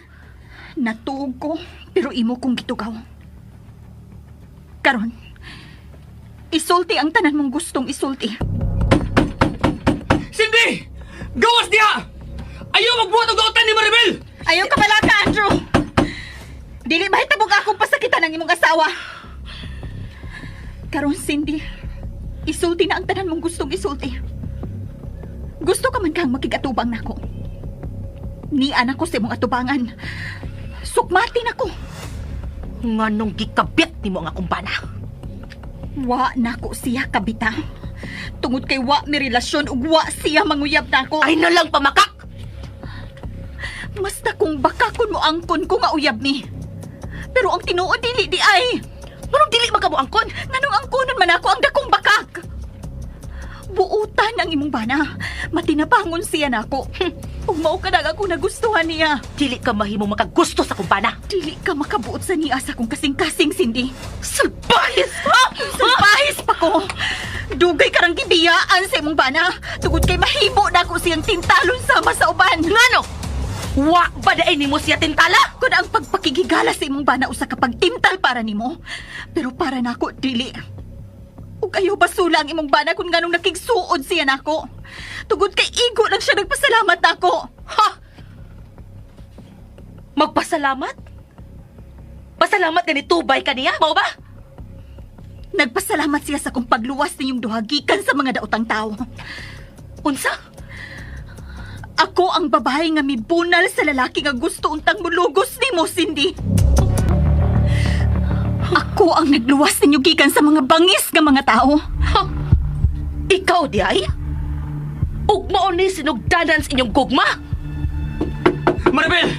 Natuog ko, pero imo kong gitugaw. Karon, isulti ang tanan mong gustong isulti. Cindy! Gawas niya! Ayaw magbuhat og dautan ni Maribel! Ayaw ka malaka, Andrew! Dili mahitabog akong pasakitan ang imong asawa. Karon, Cindy, isulti na ang tanan mong gustong isulti. Gusto ka man kang makigatubang nako. Ni anak ko sa imong atubangan. Sukmatin ako. Nganong gikabit nimo ang akong bana? Wa nako siya kabita. Tungod kay wa mi relasyon ug wa siya manguyab nako. Ay na lang pamakak. Basta kung baka kun mo angkon ko nga uyab ni. Pero ang tinuod dili di ay. Manong dili man kamo angkon? Nganong angkonon man ako ang dakong bakak. Buutan ang imong bana. Matinabangon siya nako. Ug mao ka na ako nagustuhan niya. Dili ka mahimong makagusto sa akong bana. Dili ka makabuot sa niya sa akong kasing-kasing, Cindy. Salbahis ha? Salbahis pa ko. Dugay ka rang gibiyaan sa imong bana. Tugod kay mahimo na ako siyang tintalon sama sa uban. Ngano? Wa ba daay nimo siya tintala? Kun ang pagpakigigala sa imong bana usa ka pagtintal para nimo. Pero para nako dili. Ug ayaw basula ang imong bana kung nganong nakigsuod siya nako. Tugod kay igo lang siya nagpasalamat nako. Ha? Magpasalamat? Pasalamat ka ni tubay kaniya, mao ba? Nagpasalamat siya sa kong pagluwas ninyong duha gikan sa mga daotang tao. Unsa? Ako ang babae nga mibunal sa lalaki nga gusto untang mulugos nimo, Cindy. Ako ang nagluwas ninyo gikan sa mga bangis nga mga tao. Ha? Ikaw di ay? Ug mao ni sinugdanan sa inyong gugma? Maribel!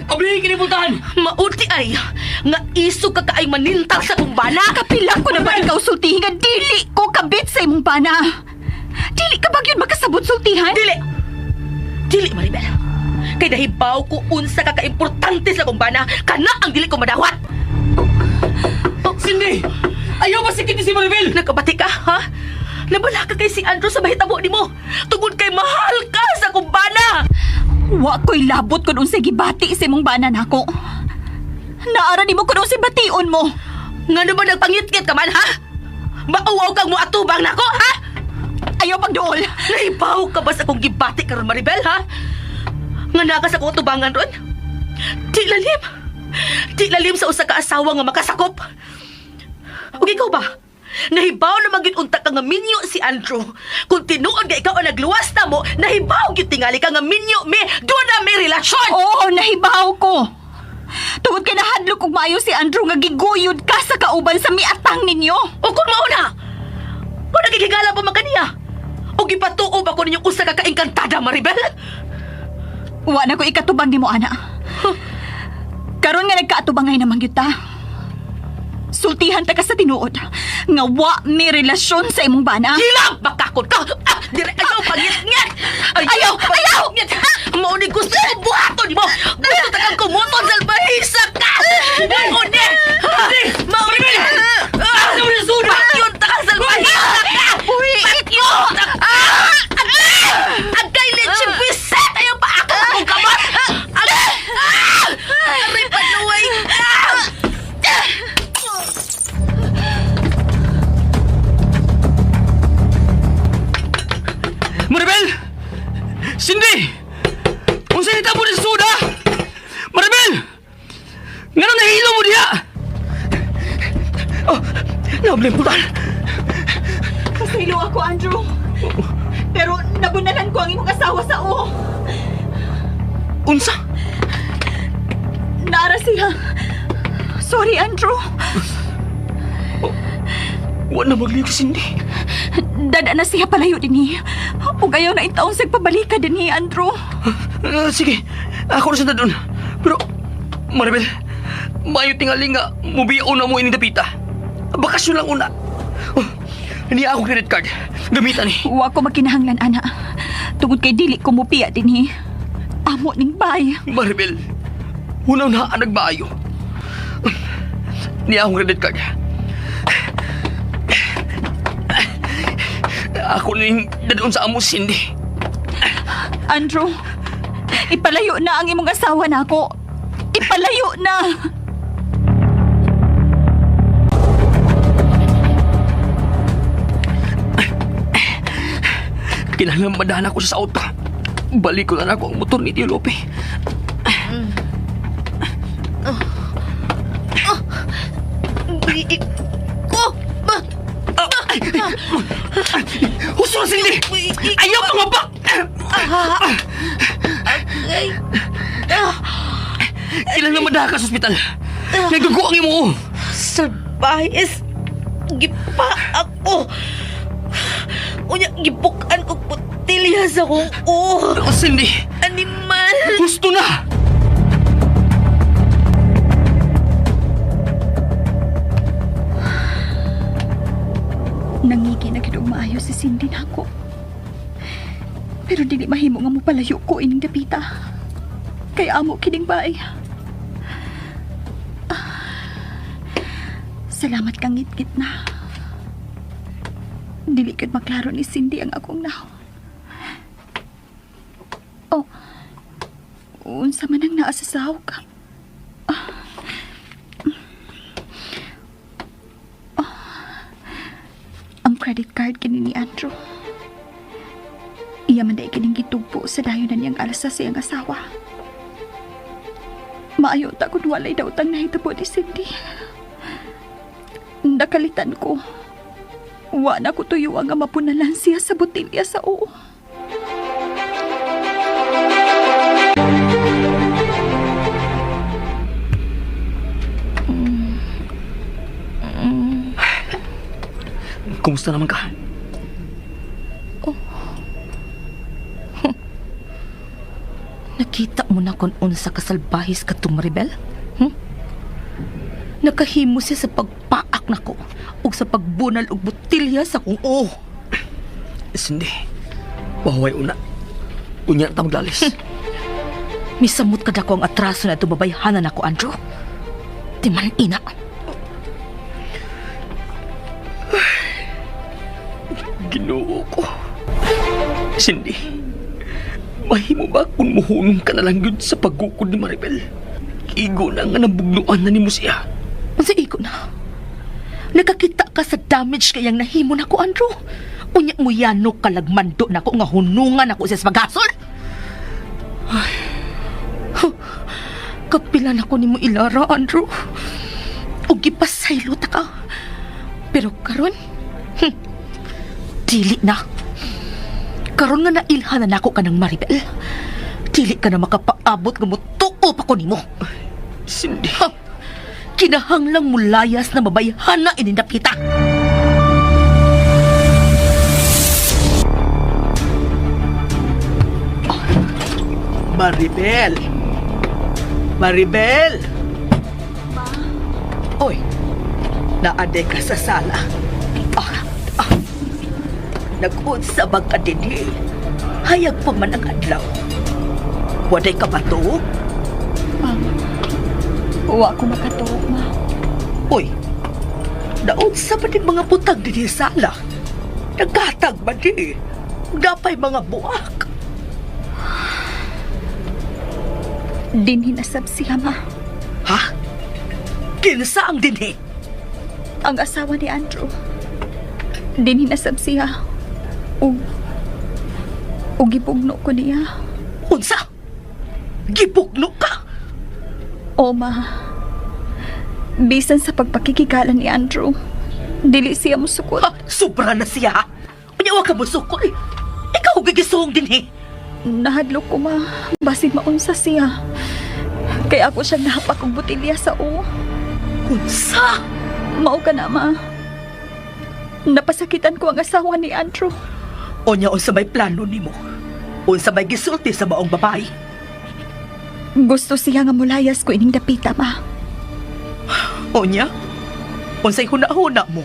Ablihin kini pultahan! Mauti ay nga iso ka kaay manintal sa kong bana. Kapila ko na ba ikaw sultihin nga dili ko kabit sa imong bana? Dili ka ba gyud makasabot sultihan? Dili. Dili Maribel. Kay nahibaw ko unsa ka kaimportante sa kong bana, kana ang dili ko madawat. Cindy! Ayaw masikit ni si Maribel! Nagkabati ka, ha? Nabala ka kay si Andrew sa mahitabo nimo. Tungod kay mahal ka sa kong bana. Wa ko'y labot kun unsay gibati sa imong bana nako. Naara nimo kun unsay bation mo. Ngano ba nagpangitngit ka man, ha? Mauwaw kang moatubang nako, ha? Ayaw pagduol. Nahibaw ka ba sa akong gibati karon Maribel, ha? Nga naa ka sa akong atubangan ron? Di lalim. Di lalim sa usa ka asawa nga makasakop. Ug ikaw ba? Nahibaw na magyud unta ka nga minyo si Andrew. Kung tinuod nga ikaw ang nagluwas na mo, nahibaw gyud tingali ka nga minyo mi, doon na may relasyon. Oo, nahibaw ko. Tungod kay nahadlok og maayo si Andrew nga giguyod ka sa kauban sa miatang ninyo. O kung mao na, wala gigigala pa man kaniya. O gipatuo ba ko ninyong usa ka kaengkantada, Maribel? Wa na ko ikatubang nimo ana. Karon nga nagkaatubangay naman gyud ta. Sultihan ta ka sa tinuod nga wa mi relasyon sa imong bana. Hilang! Bakakon ka! Ah, dire, ayaw, pangit-ngit! Ayaw! Ayaw! Pangit-ngit! Mao ni gusto ko buhaton mo! Gusto ta kang kumuton sa bahisa ka! Mao ni! Mao ni! Pakyon ta ka sa bahisa ka! Pakyon ta ka! Agay leche biset! Ayaw pa ako akong kamot! Agay! Ah! Aray, panuway! Ah! Maribel! Cindy! Unsa nitabo ni sa suda? Maribel! Ngano nahilo mo diha? Oh, nabli putan. Pasaylo ako, Andrew. Pero nabunalan ko ang imong asawa sa o. Unsa? Naara siya. Sorry, Andrew. Wa na magligo Cindy. Dada na siya palayo dinhi. Ug ayaw na intaon sa pabalika dinhi, Andrew. Sige, ako na sa doon. Pero, Maribel, maayo tingali nga mubiyaw na mo ini dapita. Bakasyon lang una. Oh, niya ako credit card. Gamitan ni. Wa ko makinahanglan, ana. Tungod kay dili ko mupiya dinhi. Amo ning bay. Maribel, hunaw na ang nagmaayo. Niya akong credit card. Ako ning dadon sa amo Cindy. Andrew, ipalayo na ang imong asawa nako. Ipalayo na. Kinahanglan madahan ako sa auto. Balik ko na ako ang motor ni Tio Lope. Ko! Ba! Husto na Cindy! Ayaw pangabak! Ay! Kailangan madahan ka sa ospital. Nagdugo ang imo. Salbahes! Gipa ako! Unya, gibukan ko putilya sa akong oh! Cindy, Animal! husto na! Nangigi na gid og maayo si Cindy nako. Pero dili mahimo nga mopalayo ko ining dapita. Kay amo kining bay. Ah, salamat kang ngitngit na. Dili gid maklaro ni Cindy ang akong naw. Oh. Unsa man ang naa sa sahog ka? Ang credit card kini ni Andrew. Iya man dai kining gitugpo sa dayon na niyang alasa sa iyang asawa. Maayo ta kun walay daotang nahitabo ni Cindy. Nakalitan ko. Wa na ko tuyo nga mapunalan siya sa botilya sa oo. Kumusta naman ka? Nakita mo na kung unsa ka salbahis ka Maribel? Hmm? Nakahimo siya sa pagpaak nako ug sa pagbunal og botilya sa kong oh. Cindy, wahuway una. Unya na ta maglalis. Misamot ka dako ang atraso na ito babayhanan nako, Andrew. Di man ina. Ginoo ko. Cindy, mahimo ba kung muhunong ka na lang yun sa pagkukod ni Maribel? Igo na nga nabugnuan na nimo siya. Unsa igo na? Nakakita ka sa damage kayang nahimo nako, Andrew. Unya mo yano kalagmando nako nga hunungan nako siya sa pagasol. Ay. Huh. Kapila nako nimo ilara, Andrew. Ug gipasaylo ta ka. Pero karon, dili na. Karon nga nailhan na nako kanang Maribel. Dili ka na makapaabot nga motuo pa ko nimo. Cindy, Ha! Kinahanglang mulayas na mabayhana inindapita. Maribel! Maribel! Ma? Oy, naade ka sa sala. Ah, ah. Nag-unsa ba ka dinhi? Hayag pa man ang adlaw. Waday ka ba to? Wa ko makatuog, ma. Uy, naunsa ba din mga butang dinhi sa sala? Naghatag ba di? Dapay mga buak. Dinhi nasab siya, ma. Ha? Kinsa ang dinhi? Ang asawa ni Andrew. Dinhi nasab siya. Ug ug gipugno ko niya. Unsa? Gipugno ka? O, ma. Bisan sa pagpakikigala ni Andrew, dili siya musukot. Ha? Sobra na siya, ha? Unya wa ka musukol. Ikaw gigisong dinhi. Nahadlok ko, ma. Basig maunsa siya. Kaya ako siya nahapak og botelya sa o. Unsa? Mao ka na, ma. Napasakitan ko ang asawa ni Andrew. Unya unsa may plano nimo? Unsa may gisulti sa maong babae? Gusto siya nga mulayas ko ining dapita, ma. Unya? Unsay huna-huna mo?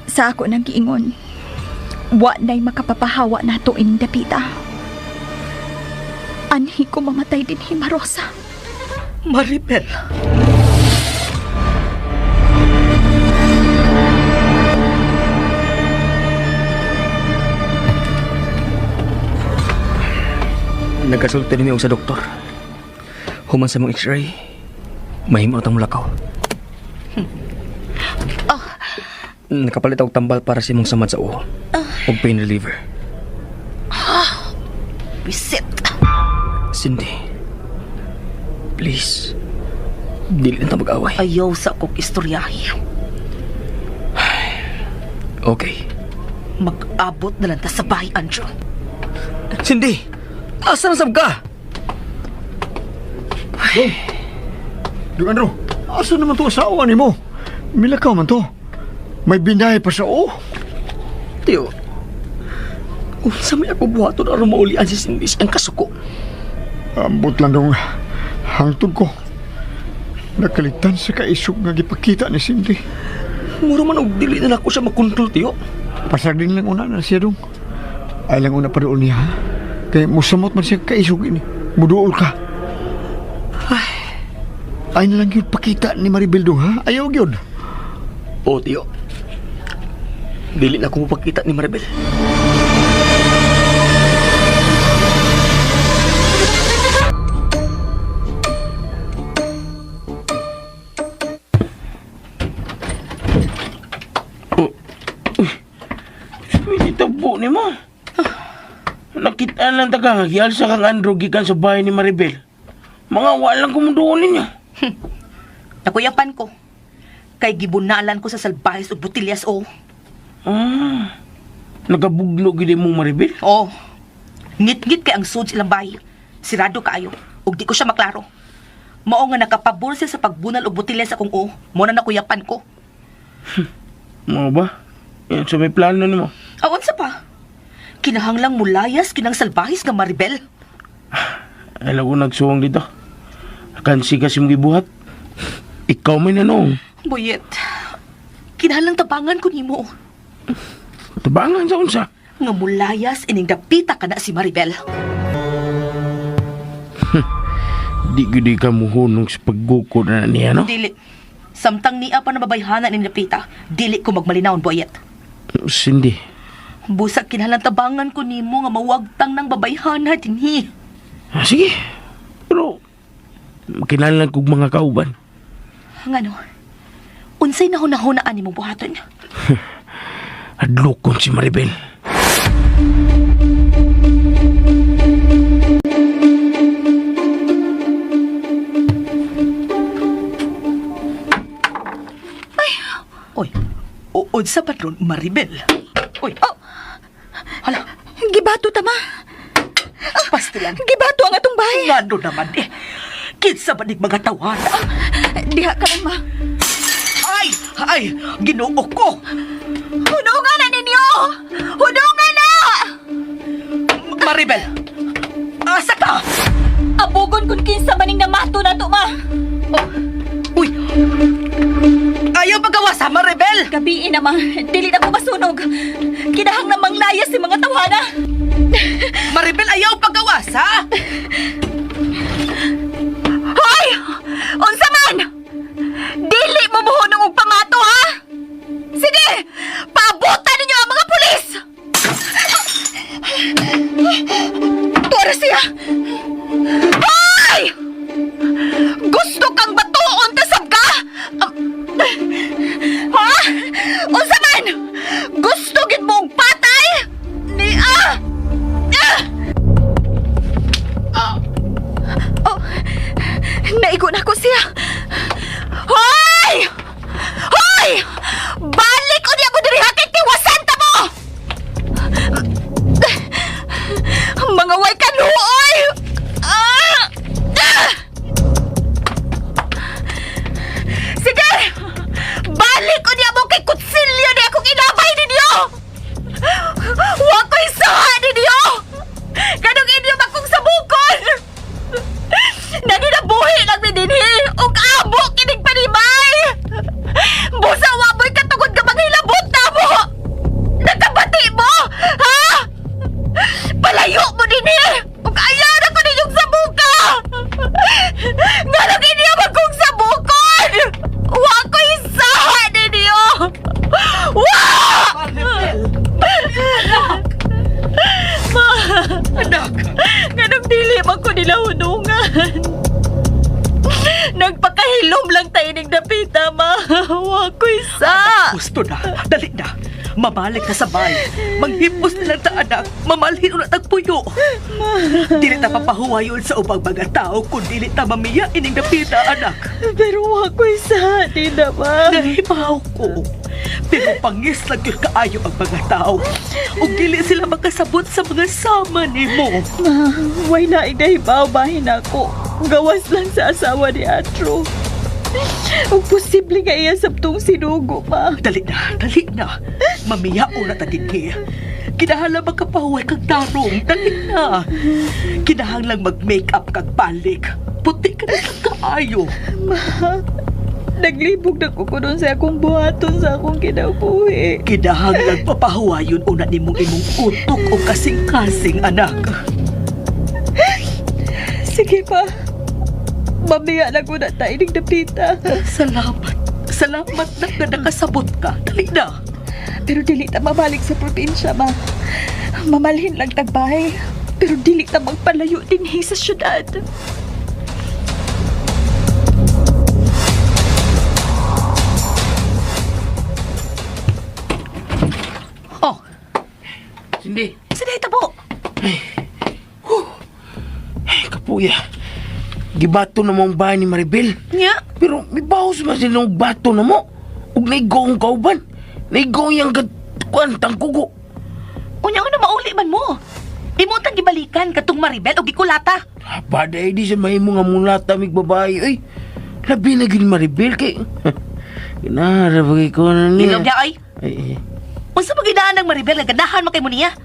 Sa ako nang giingon, wa na'y makapapahawa nato ining dapita. Anhi ko mamatay din Marosa. Maribel. Nagkasulti ni og sa doktor. Human sa mong x-ray, mahimo na tang mulakaw. Nakapalit og tambal para sa imong samad sa uho. Og pain reliever. Bisit. Cindy, please, dili na ta mag-away. Ayaw sa akong istoryahe. Okay. Mag-abot na lang ta sa bahay, Andrew. Cindy, asa na sab ka? Dong Andrew, asa naman to asawa ni mo? Milakaw man to. May binahe pa sa o. Tiyo, unsa may ako buhaton aron maulian si Cindy sa ang kasuko? Ambot lang dong hangtod ko. Nakalitan sa kaisog nga gipakita ni Cindy. Mura man og dili na nako siya makontrol, tiyo. Pasagdin lang una na siya dong. Ay lang una pa doon niya. ha? Kay musamot man siya kaisog ini. Muduol ka. Ay, ay na lang yun pakita ni Maribel dong ha. Ayaw yun. Oo, tiyo. Dili na ako mapagkita ni Maribel. Pwede tabo ni mo. Nakita lang taga, sa kang Andrew gikan sa bahay ni Maribel. Mga walang kumuduon ninyo. Nakuyapan ko. Kay gibunalan ko sa salbahis ug botellas o. Ah, nagabuglo gid mo Maribel. Oh. Ngit-ngit kay ang sud ilang bahay. Sirado kaayo. Ug di ko siya maklaro. Mao nga nakapabor siya sa pagbunal og botelya sa akong o. Mo na nakuyapan ko. Mo ba? Yan sa may plano nimo. Awan sa pa. Kinahanglang mulayas kinang salbahis nga Maribel. Alam ko nagsuwang dito. Kansi kasi mong gibuhat. Ikaw may nanong. Boyet. Kinahanglang tabangan ko nimo. Tabangan sa unsa. Nga mulayas ining dapita kana si Maribel. Di gud ka muhunong sa paggukod na niya, no? Dili. Samtang niya pa nababayhanan ning dapita, dili ko magmalinawon, Boyet. Cindy, Busa kinahanglang tabangan ko nimo nga mawagtang ng babayhana dinhi. ah, sige. Pero, kinahanglan kog mga kauban. Ngano? Unsay nahunahunaan nimong buhaton? Adlokon si Maribel. Oy, unsa pa ron, Maribel? Oy, Oh! hala, Gibato ta, ma. pastilan. Gibato ang atong bahay. Ngano naman eh. Kinsa ba ning mga tawana? Diha ka lang, ma. Ay, ay, Ginoo ko. Hunungan na ninyo! Hunungan na! Maribel, asa ka? Kung kinsa maning namato na to, ma. Oh. Uy! Ayaw pagawa sa Maribel! Gabiin na, ma. Dili na ko masunog. Kinahang na manglayas si mga tawhana. Maribel, ayaw pagawas, ha? Hoy! Unsa man? Dili mo buhonong og pamato, ha? Sige! Paabutan ninyo ang mga pulis! Tuara siya! Hoy! Gusto kang batuon tasab ka? Ha? Unsa man? Gusto gid mo og patay? Ni ah! Ah! Oh, naigo na ko siya. Hoy! Hoy! Balik unya mo diri ha kay tiwasan ta mo! Mga way kanuoy! Ah! Ah! Sige! Balik unya mo kay kutsilyo ni akong inabay ninyo! Wa ko'y saha ninyo! Kanong inyo makong sabukon! Nanginabuhi lang ni dinhi ug amo kining panimay. Busa wa mo'y katugod nga manghilabot na mo. Nakabati mo, ha? Palayo mo dinhi ug ayaw na ko ninyong sabuka. Nganong inyo magkong sabukon? Wa ko'y saha ninyo. Wa! Ma! Anak! Nganong dili man ko nila hunungan. Nagpakahilom lang tayo ning dapita, ma. Wa ko'y sa. Gusto na. Dali na. Mabalik na sa bay. Manghipos na lang ta, anak. Mamalhin ulat ang puyo. Dili ta papahuwayon sa ubang mga tao kung dili ta mamiya ining dapita, anak. Pero wa ko'y sa, di na, ma. Nahibaw ko. Pero pangis lang yun kaayo ang mga tao. Ug dili sila makasabot sa mga sama nimo. Ma, way na nahibaw bahin ako. Gawas lang sa asawa ni Atro. Ug posible nga iya sabtong sinugo, ma. Dali na, dali na. Mamiya na ta dinhi. Kinahanglan makapahuway kag tarong. Dali na. Kinahanglan mag-make-up kag balik. Puti ka na sa kaayo. Ma, naglibog na ko kuno sa akong buhaton sa akong kinabuhi. Kinahanglan papahuwayon una nimong imong utok o kasing-kasing, anak. Sige pa. Mamiya lang ko na tayo ng dapita. Salamat. Salamat na nga nakasabot ka. Dali na. Pero dili ta mabalik sa probinsya, ma. Mamalhin lang tagbahay. Pero dili ta magpalayo dinhi sa syudad. Oh, Cindy. sa tabo. Ay, kapuya. Gibato na mo ang bahay ni Maribel. Nya? Pero may bawas man sila ng bato na mo. Ug naigoong kauban. Naigoong yang kuan tangkugo. Unya nga na mauli man mo. Imo tang gibalikan katong Maribel og gikulata. Baday di sa mahimo nga mulata mig babae oy. Labi na gyud Maribel kay. Kinara bagay ko na niya. Hilom niya ay. Ay, ay. Unsa magidaan ng Maribel nga ganahan man kay mo niya?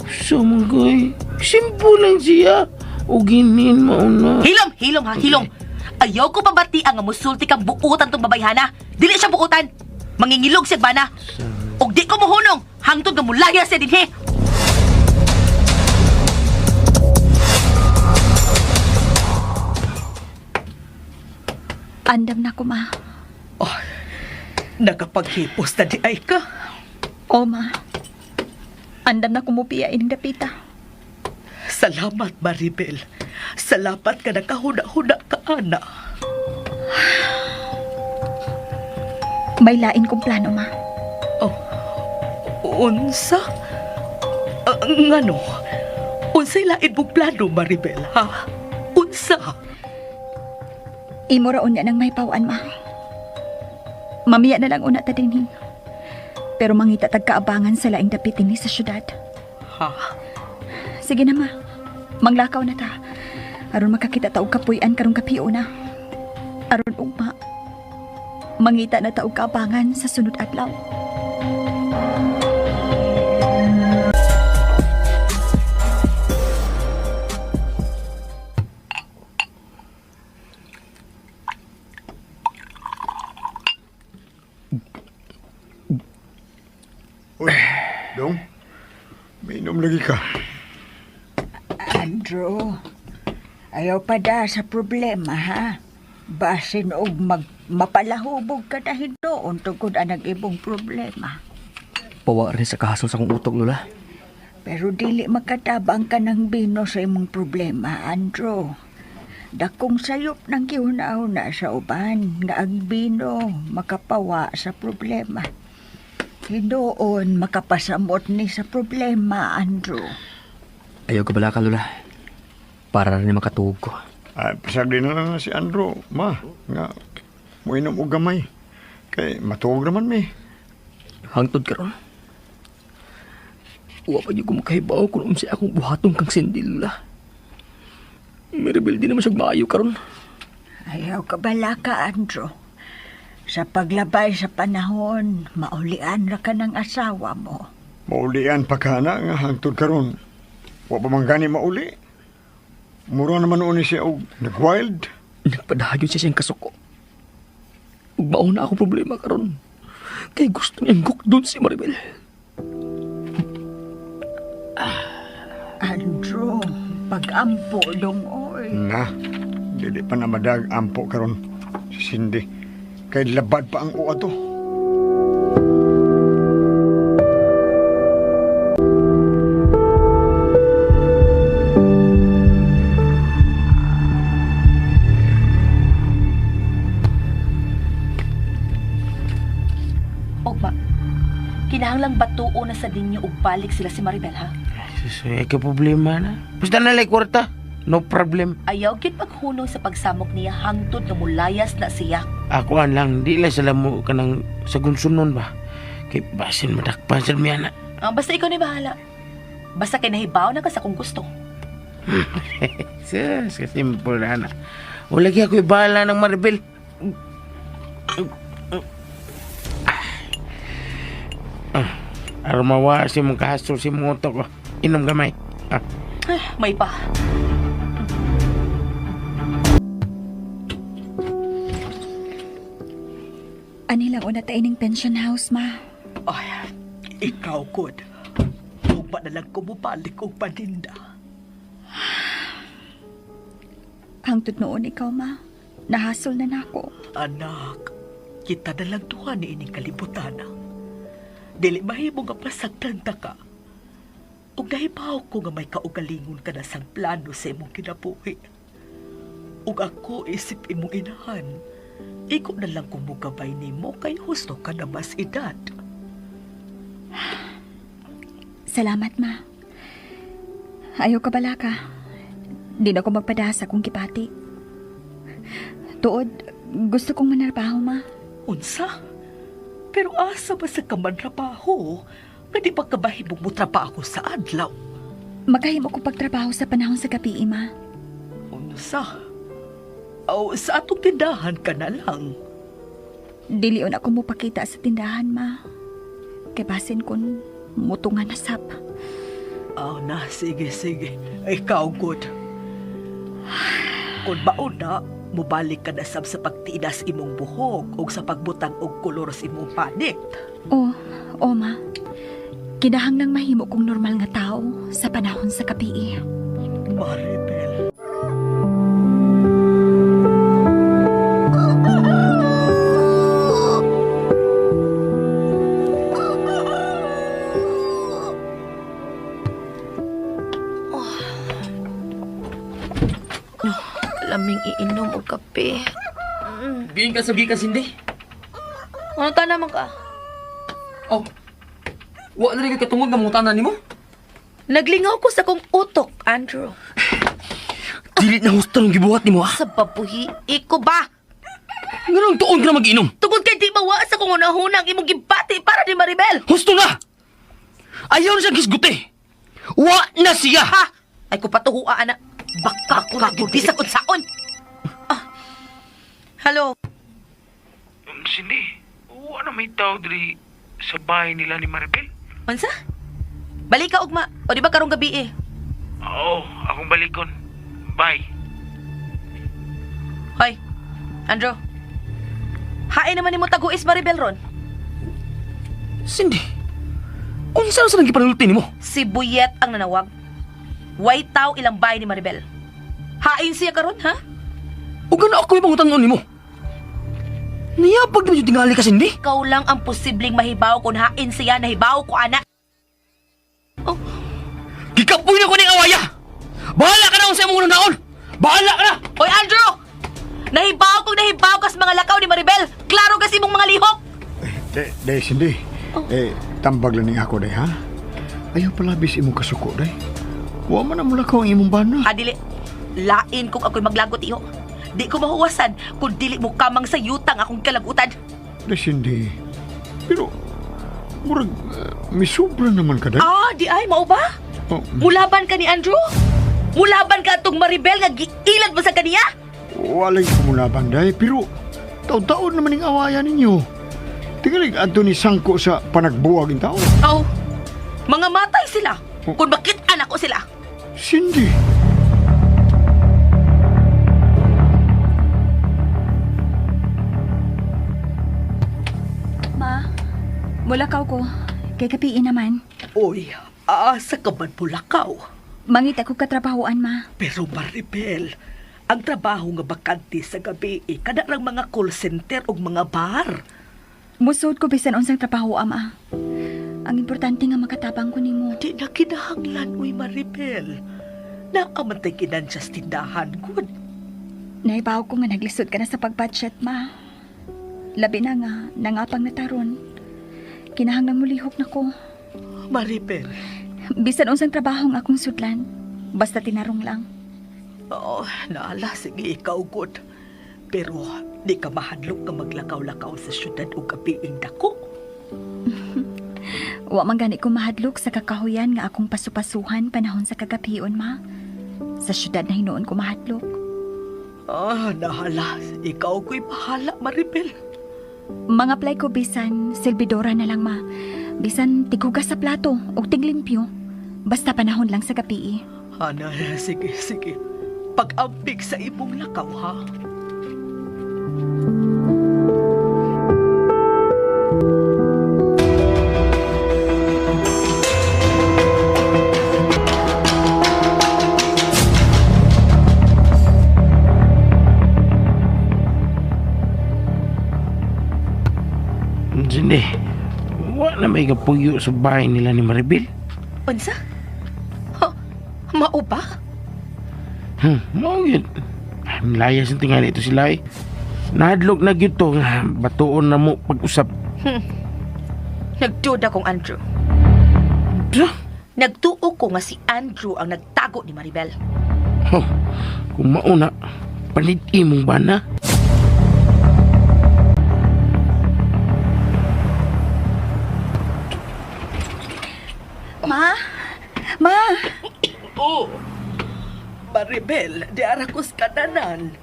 Sumanggoy. Simple lang siya. Uginin mauna. Hilom, hilom ha, hilom. Ayaw ko pabati ang musulti kang buutan tong babayhana. Dili siya buutan. Mangingilog siya bana. Og di ko mohunong hangtod nga mulaya siya dinhi. Andam na ko, ma. Oh, nakapaghipos na di ay ka. O, ma. Andam na kumupiya ining dapita. Salamat, Maribel. Salamat ka nakahuna-huna ka, ana. May lain kong plano, ma. Oh, unsa? Ngano? Unsay lain mong plano, Maribel, ha? Unsa? Imo raon niya nang may pawaan, ma. Mamiya na lang una ta dinhi. Pero mangita tagkaabangan sa laing dapit dinhi sa syudad. Ha? Sige na, ma. Manglakaw na ta. Aron makakita ta og kapuy-an karong kapio na. Aron ugma. Mangita na ta og kaabangan sa sunod adlaw. Uy, dong. Mainom lagi ka. Andrew, ayaw pa da sa problema, ha? Basin og mapalahubog ka na hinuon tungkod anang ibong problema. Pawa rin sa kahasol sa akong utok, Lola. Pero dili makatabang ka ng bino sa imong problema, Andrew. Dakong sayop ng gihuna-huna sa uban nga ang bino makapawa sa problema. Hinuon makapasamot ni sa problema, Andrew. Ayaw ka bala ka, Lola. Para rin makatuog ko. Ay, pasagdi na lang na si Andrew, ma. Nga, muinom og gamay. Kay matuog naman mi. Hangtod karon. Wa pa gyud ko makahibaw kung unsay akong buhaton kang Cindy, Lola. Maribel di naman siya maayo karon. Ayaw ka bala ka, Andrew. Sa paglabay sa panahon, maulian ra ka ng asawa mo. Maulian pa ka na nga hangtod karon. Wa pa man gani mauli. Mura naman uni siya og nag-wild. Nagpadayon siya siyang kasuko. Ug mao na akong problema karon. Kay gusto niyang gukdon si Maribel. Andrew, pagampo dong oy. Na, dili pa na madag ampo karon si Cindy. Kay labad pa ang uwa to. Ugma, kinahanglang batuo na sa ninyo ug balik sila si Maribel, ha? Sus, ay ka problema na. Basta na lang kwarta. No problem. Ayaw gyud paghunong sa pagsamok niya hangtod nga mulayas na siya. Ako an lang, di lang sila mo kanang sagunsunon ba. Kay basin madakpan sa miya na. Ah, basta ikaw na bahala. Basta kay nahibaw na ka sa kung gusto. Sus, kasimple na na. Wala kaya ako'y bahala ng Maribel. Ah, aron mawa si mong kahasol si mong utok ko. Inom gamay. Ah. Ay, may pa. Ani lang una ta ining pension house, ma. Ay, ikaw, good. Ugma na lang ko mubalik og paninda. Hangtod noon ikaw, ma. Nahasol na nako. Anak, kita na lang tuha ni ining kalibutan. ah. Dili mahimo nga pasagdan ta ka. Ug nahibaw ko nga may kaugalingon ka na sang plano sa imong kinabuhi. Ug ako isip imong inahan. Iko na lang kung mugabay nimo kay husto ka na mas edad. Salamat, ma. Ayaw ka bala ka. Di na ko magpadasa kung kipati. Tuod, gusto kong manarbaho, ma. Unsa? Pero asa ba sa kamantrabaho? Nga di ba kabahimong mo trabaho sa adlaw? Makahimo ko pagtrabaho sa panahon sa gabi, ma. Unsa? O sa atong tindahan ka na lang. Dilion ako mo pakita sa tindahan, ma. Kay basin kun mutungan na sap. Oh, na, sige, sige. Ikaw, good. Kung mauna, mubalik ka na sab sa pagtinas imong buhok o sa pagbutang og kolor sa imong panit. Oh, oh, ma. Kinahanglang mahimo kong normal nga tao sa panahon sa gabi. Maribel. Laming iinom og kape. Giin ka sa gikan, Cindy. Ano ta naman ka? Oh. Wa na rin kay katungod nga mangutana nimo. Naglingaw ko sa kong utok, Andrew. Dili na husto ang gibuhat nimo ah. Sa babuhi, iko ba? Nganong tuon ka na mag-inom? Tungod kay di mawa sa kong unahuna ang imong gibati para ni Maribel. Husto na! Ayaw na siyang hisguti. Wa na siya! Ha? Ay ko patuhua, ana. Baka ko na bisag unsaon. Ah. Hello. Cindy, wala may tao diri sa bahay nila ni Maribel. Unsa? Balik ka ugma. O di ba karong gabi eh? Oo, akong balikon. Bye. Hoy, Andrew. Hain naman nimo taguis Maribel ron. Cindy, Unsa na sa nang gipanulti nimo? Si Buyet ang nanawag. Way tao ilang bahay ni Maribel. Hain siya karon, ha? Ug ano ako ipangutanon nimo? Niyapag na yung tingali ka, Cindy? Ikaw lang ang posibleng mahibaw kung hain siya, nahibaw ko, anak. Oh. Gikapoy na ko ning awaya! Bahala ka na kung sa imong naon! Bahala ka na! Hoy, Andrew! Nahibaw kong nahibaw kas mga lakaw ni Maribel. Klaro kasi mong mga lihok. Day, day, Cindy. Eh, tambag lang ning ako, day, ha? Ayaw palabis imong kasuko, day. Wa man ang mulakaw ang imong bana. Adili, lain kung ako'y maglagot iyo. Di ko mahuwasan kung dili mo kamang sa yutang akong kalagutan. Day, Cindy. Pero, murag, misubra naman ka, day. Ah, di ay, mao ba? Oh, Mulaban ka ni Andrew? Mulaban ka atong Maribel nga giilad mo sa kaniya? walay kumulaban, day. Pero, taon-taon naman ang awayan ninyo. Tingalig adto ni Sangko sa panagbuwag in tao. Oh, mga matay sila. Kung makit-an ako sila. Cindy! Ma, mulakaw ko. Kay kapiin naman. Uy, asa ka man mulakaw? Mangita ko katrabahoan, ma. Pero Maribel, ang trabaho nga bakante sa gabi, eh, kada mga call center o mga bar. Musod ko bisan unsang trabaho, ama. Ang importante nga makatabang ko nimo. Di na kinahanglan, uy Maribel. Naamantay kinansya sa tindahan, good. Naibaw ko nga naglisod ka na sa pagbudget, ma. Labi na nga, nangapang nataron. Kinahanglan mo lihok na ko. Maribel. Bisan unsang trabaho nga akong sudlan. Basta tinarong lang. Oo, naala, sige, ikaw, good. Pero di ka mahadlok ka maglakaw-lakaw sa syudad o gabiing dako. Wa man gani ko mahadlok sa kakahuyan nga akong pasupasuhan panahon sa kagabion, ma. Sa syudad na hinuon ko mahadlok. Ah, nahala. Ikaw ko'y bahala, Maribel. Mga apply ko bisan silbidora na lang, ma. Bisan tigugas sa plato o tiglimpyo. Basta panahon lang sa gabi. Ana, sige, sige. Pag-ampig sa imong lakaw, ha? Cindy, wa na may kapuyo sa bahay nila ni Maribel. Unsa? Ha, mao ba? Mao yun. Ay, Layas ang tingali ito sila eh. Nahadlok na gyud to nga batuon na mo pag-usap. Nagduda kong Andrew. Andrew? Nagtuo ko nga si Andrew ang nagtago ni Maribel. Oh, kung mauna, palit imong bana. Ma? Ma! Oh, Maribel, di ara ko sa kananan.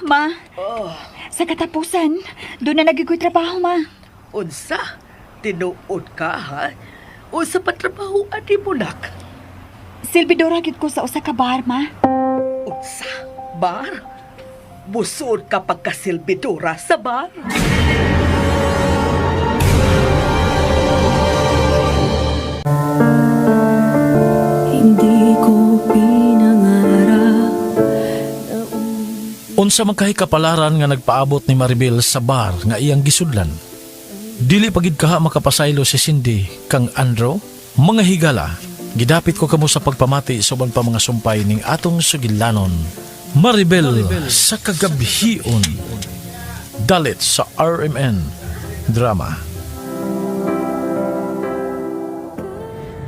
Ma, Oh, sa katapusan, doon na nagigoy trabaho, ma. unsa? Tinuod ka, ha? Unsa pa trabaho ani mo, nak? Silbidora gid ko sa usa ka bar, ma. Unsa? Bar? Busod ka pagkasilbidora sa bar? Hindi ko pinangarap Unsa man kahi kapalaran nga nagpaabot ni Maribel sa bar nga iyang gisudlan. Dili pagid kaha makapasaylo si Cindy kang Andrew, mga higala. Gidapit ko kamo sa pagpamati sa uban pa mga sumpay ning atong sugilanon. Maribel, sa kagabhion. Dalit sa RMN Drama.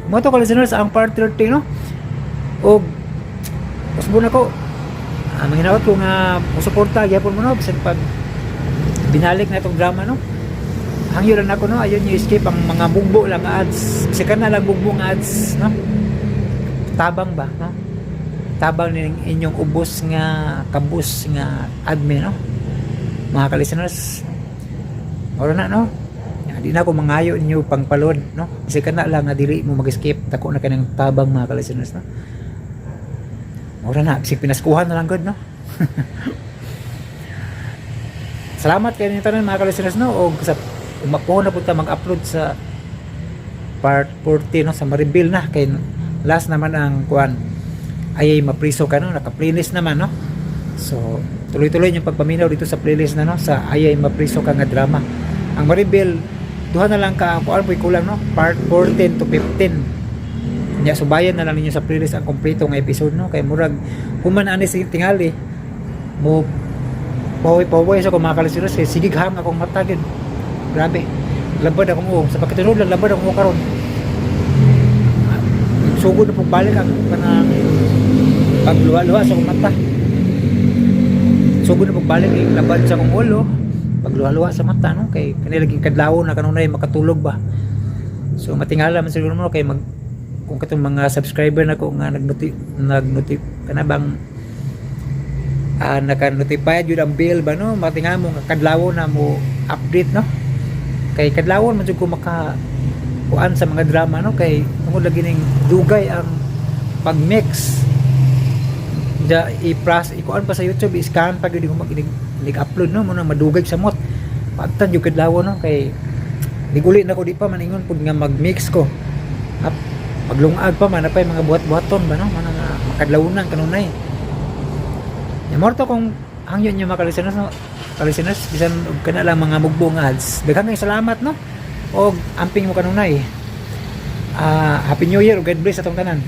Mo to ka listeners ang part 30 no. Og usbon ako. Ang hinaot ko nga musuporta gyapon mo no bisan pag binalik na itong drama no. Hangyo lang ako no, ayun yung escape ang mga mugbo lang nga ads. Bisa ka na lang mugbo nga ads no. Tabang ba no? Tabang ning inyong ubos nga kabus nga admin no. Mga ka-listeners, ora na no. Di na ako mangayo ninyo pangpalod no. Bisa ka na lang nga dili mo mag-escape dako na kanang tabang mga ka-listeners no. Ora na, bisig pinaskuhan na lang gud no. Salamat kayo ninyo tanan mga ka-listeners no og sa umakuha na punta mag-upload sa Part 40, no, sa Maribel na kay last naman ang kuan ay mapriso ka, no, naka-playlist naman, no. So tuloy-tuloy yung pagpaminaw dito sa playlist na, no, sa Ayay Mapriso Ka nga drama. Ang Maribel, duha na lang ka kuan po'y kulang, no, part 14 to 15 nya. Subayan na lang ninyo sa playlist ang kompleto nga episode, no, kay murag human ani si tingali mo paway-paway sa kumakalisunod kay sige hang akong mata gyud. Grabe, labad akong uong sa pagkatunod lang, labad akong uong karon. Sugod na pong balik ang kanang pagluha-luha sa akong mata. Sugod na pong balik yung labad sa akong ulo, pagluha-luha sa mata, no, kay kanila laging kadlawon na kanunay makatulog ba. So matingala man siguro mo kay mag kung katong mga subscriber na ko nga nagnoti nagnoti kana bang naka-notify jud ang bill ba, no, matinga mo nga kadlawon na mo update, no, kay kadlawon man jud ko maka kuan sa mga drama, no, kay tungod lagi ning dugay ang pag-mix da i-plus ikuan pa sa YouTube, i-scan pa gyud ko mag upload, no, mo na madugay sa mot pagtan jud kadlawon, no, kay niguli na ko di pa maningon pud nga mag-mix ko. Ap, maglungag pa man napay mga buhat-buhaton ba, no, mana nga makadlawnan kanunay. Ya morto kung hangyo nyo mga kalisteners, no, kalisteners, bisan og kana lang mga mugbo nga ads. Daghang kayong salamat, no. Og amping mo kanunay. Ah, Happy New Year ug God bless atong tanan.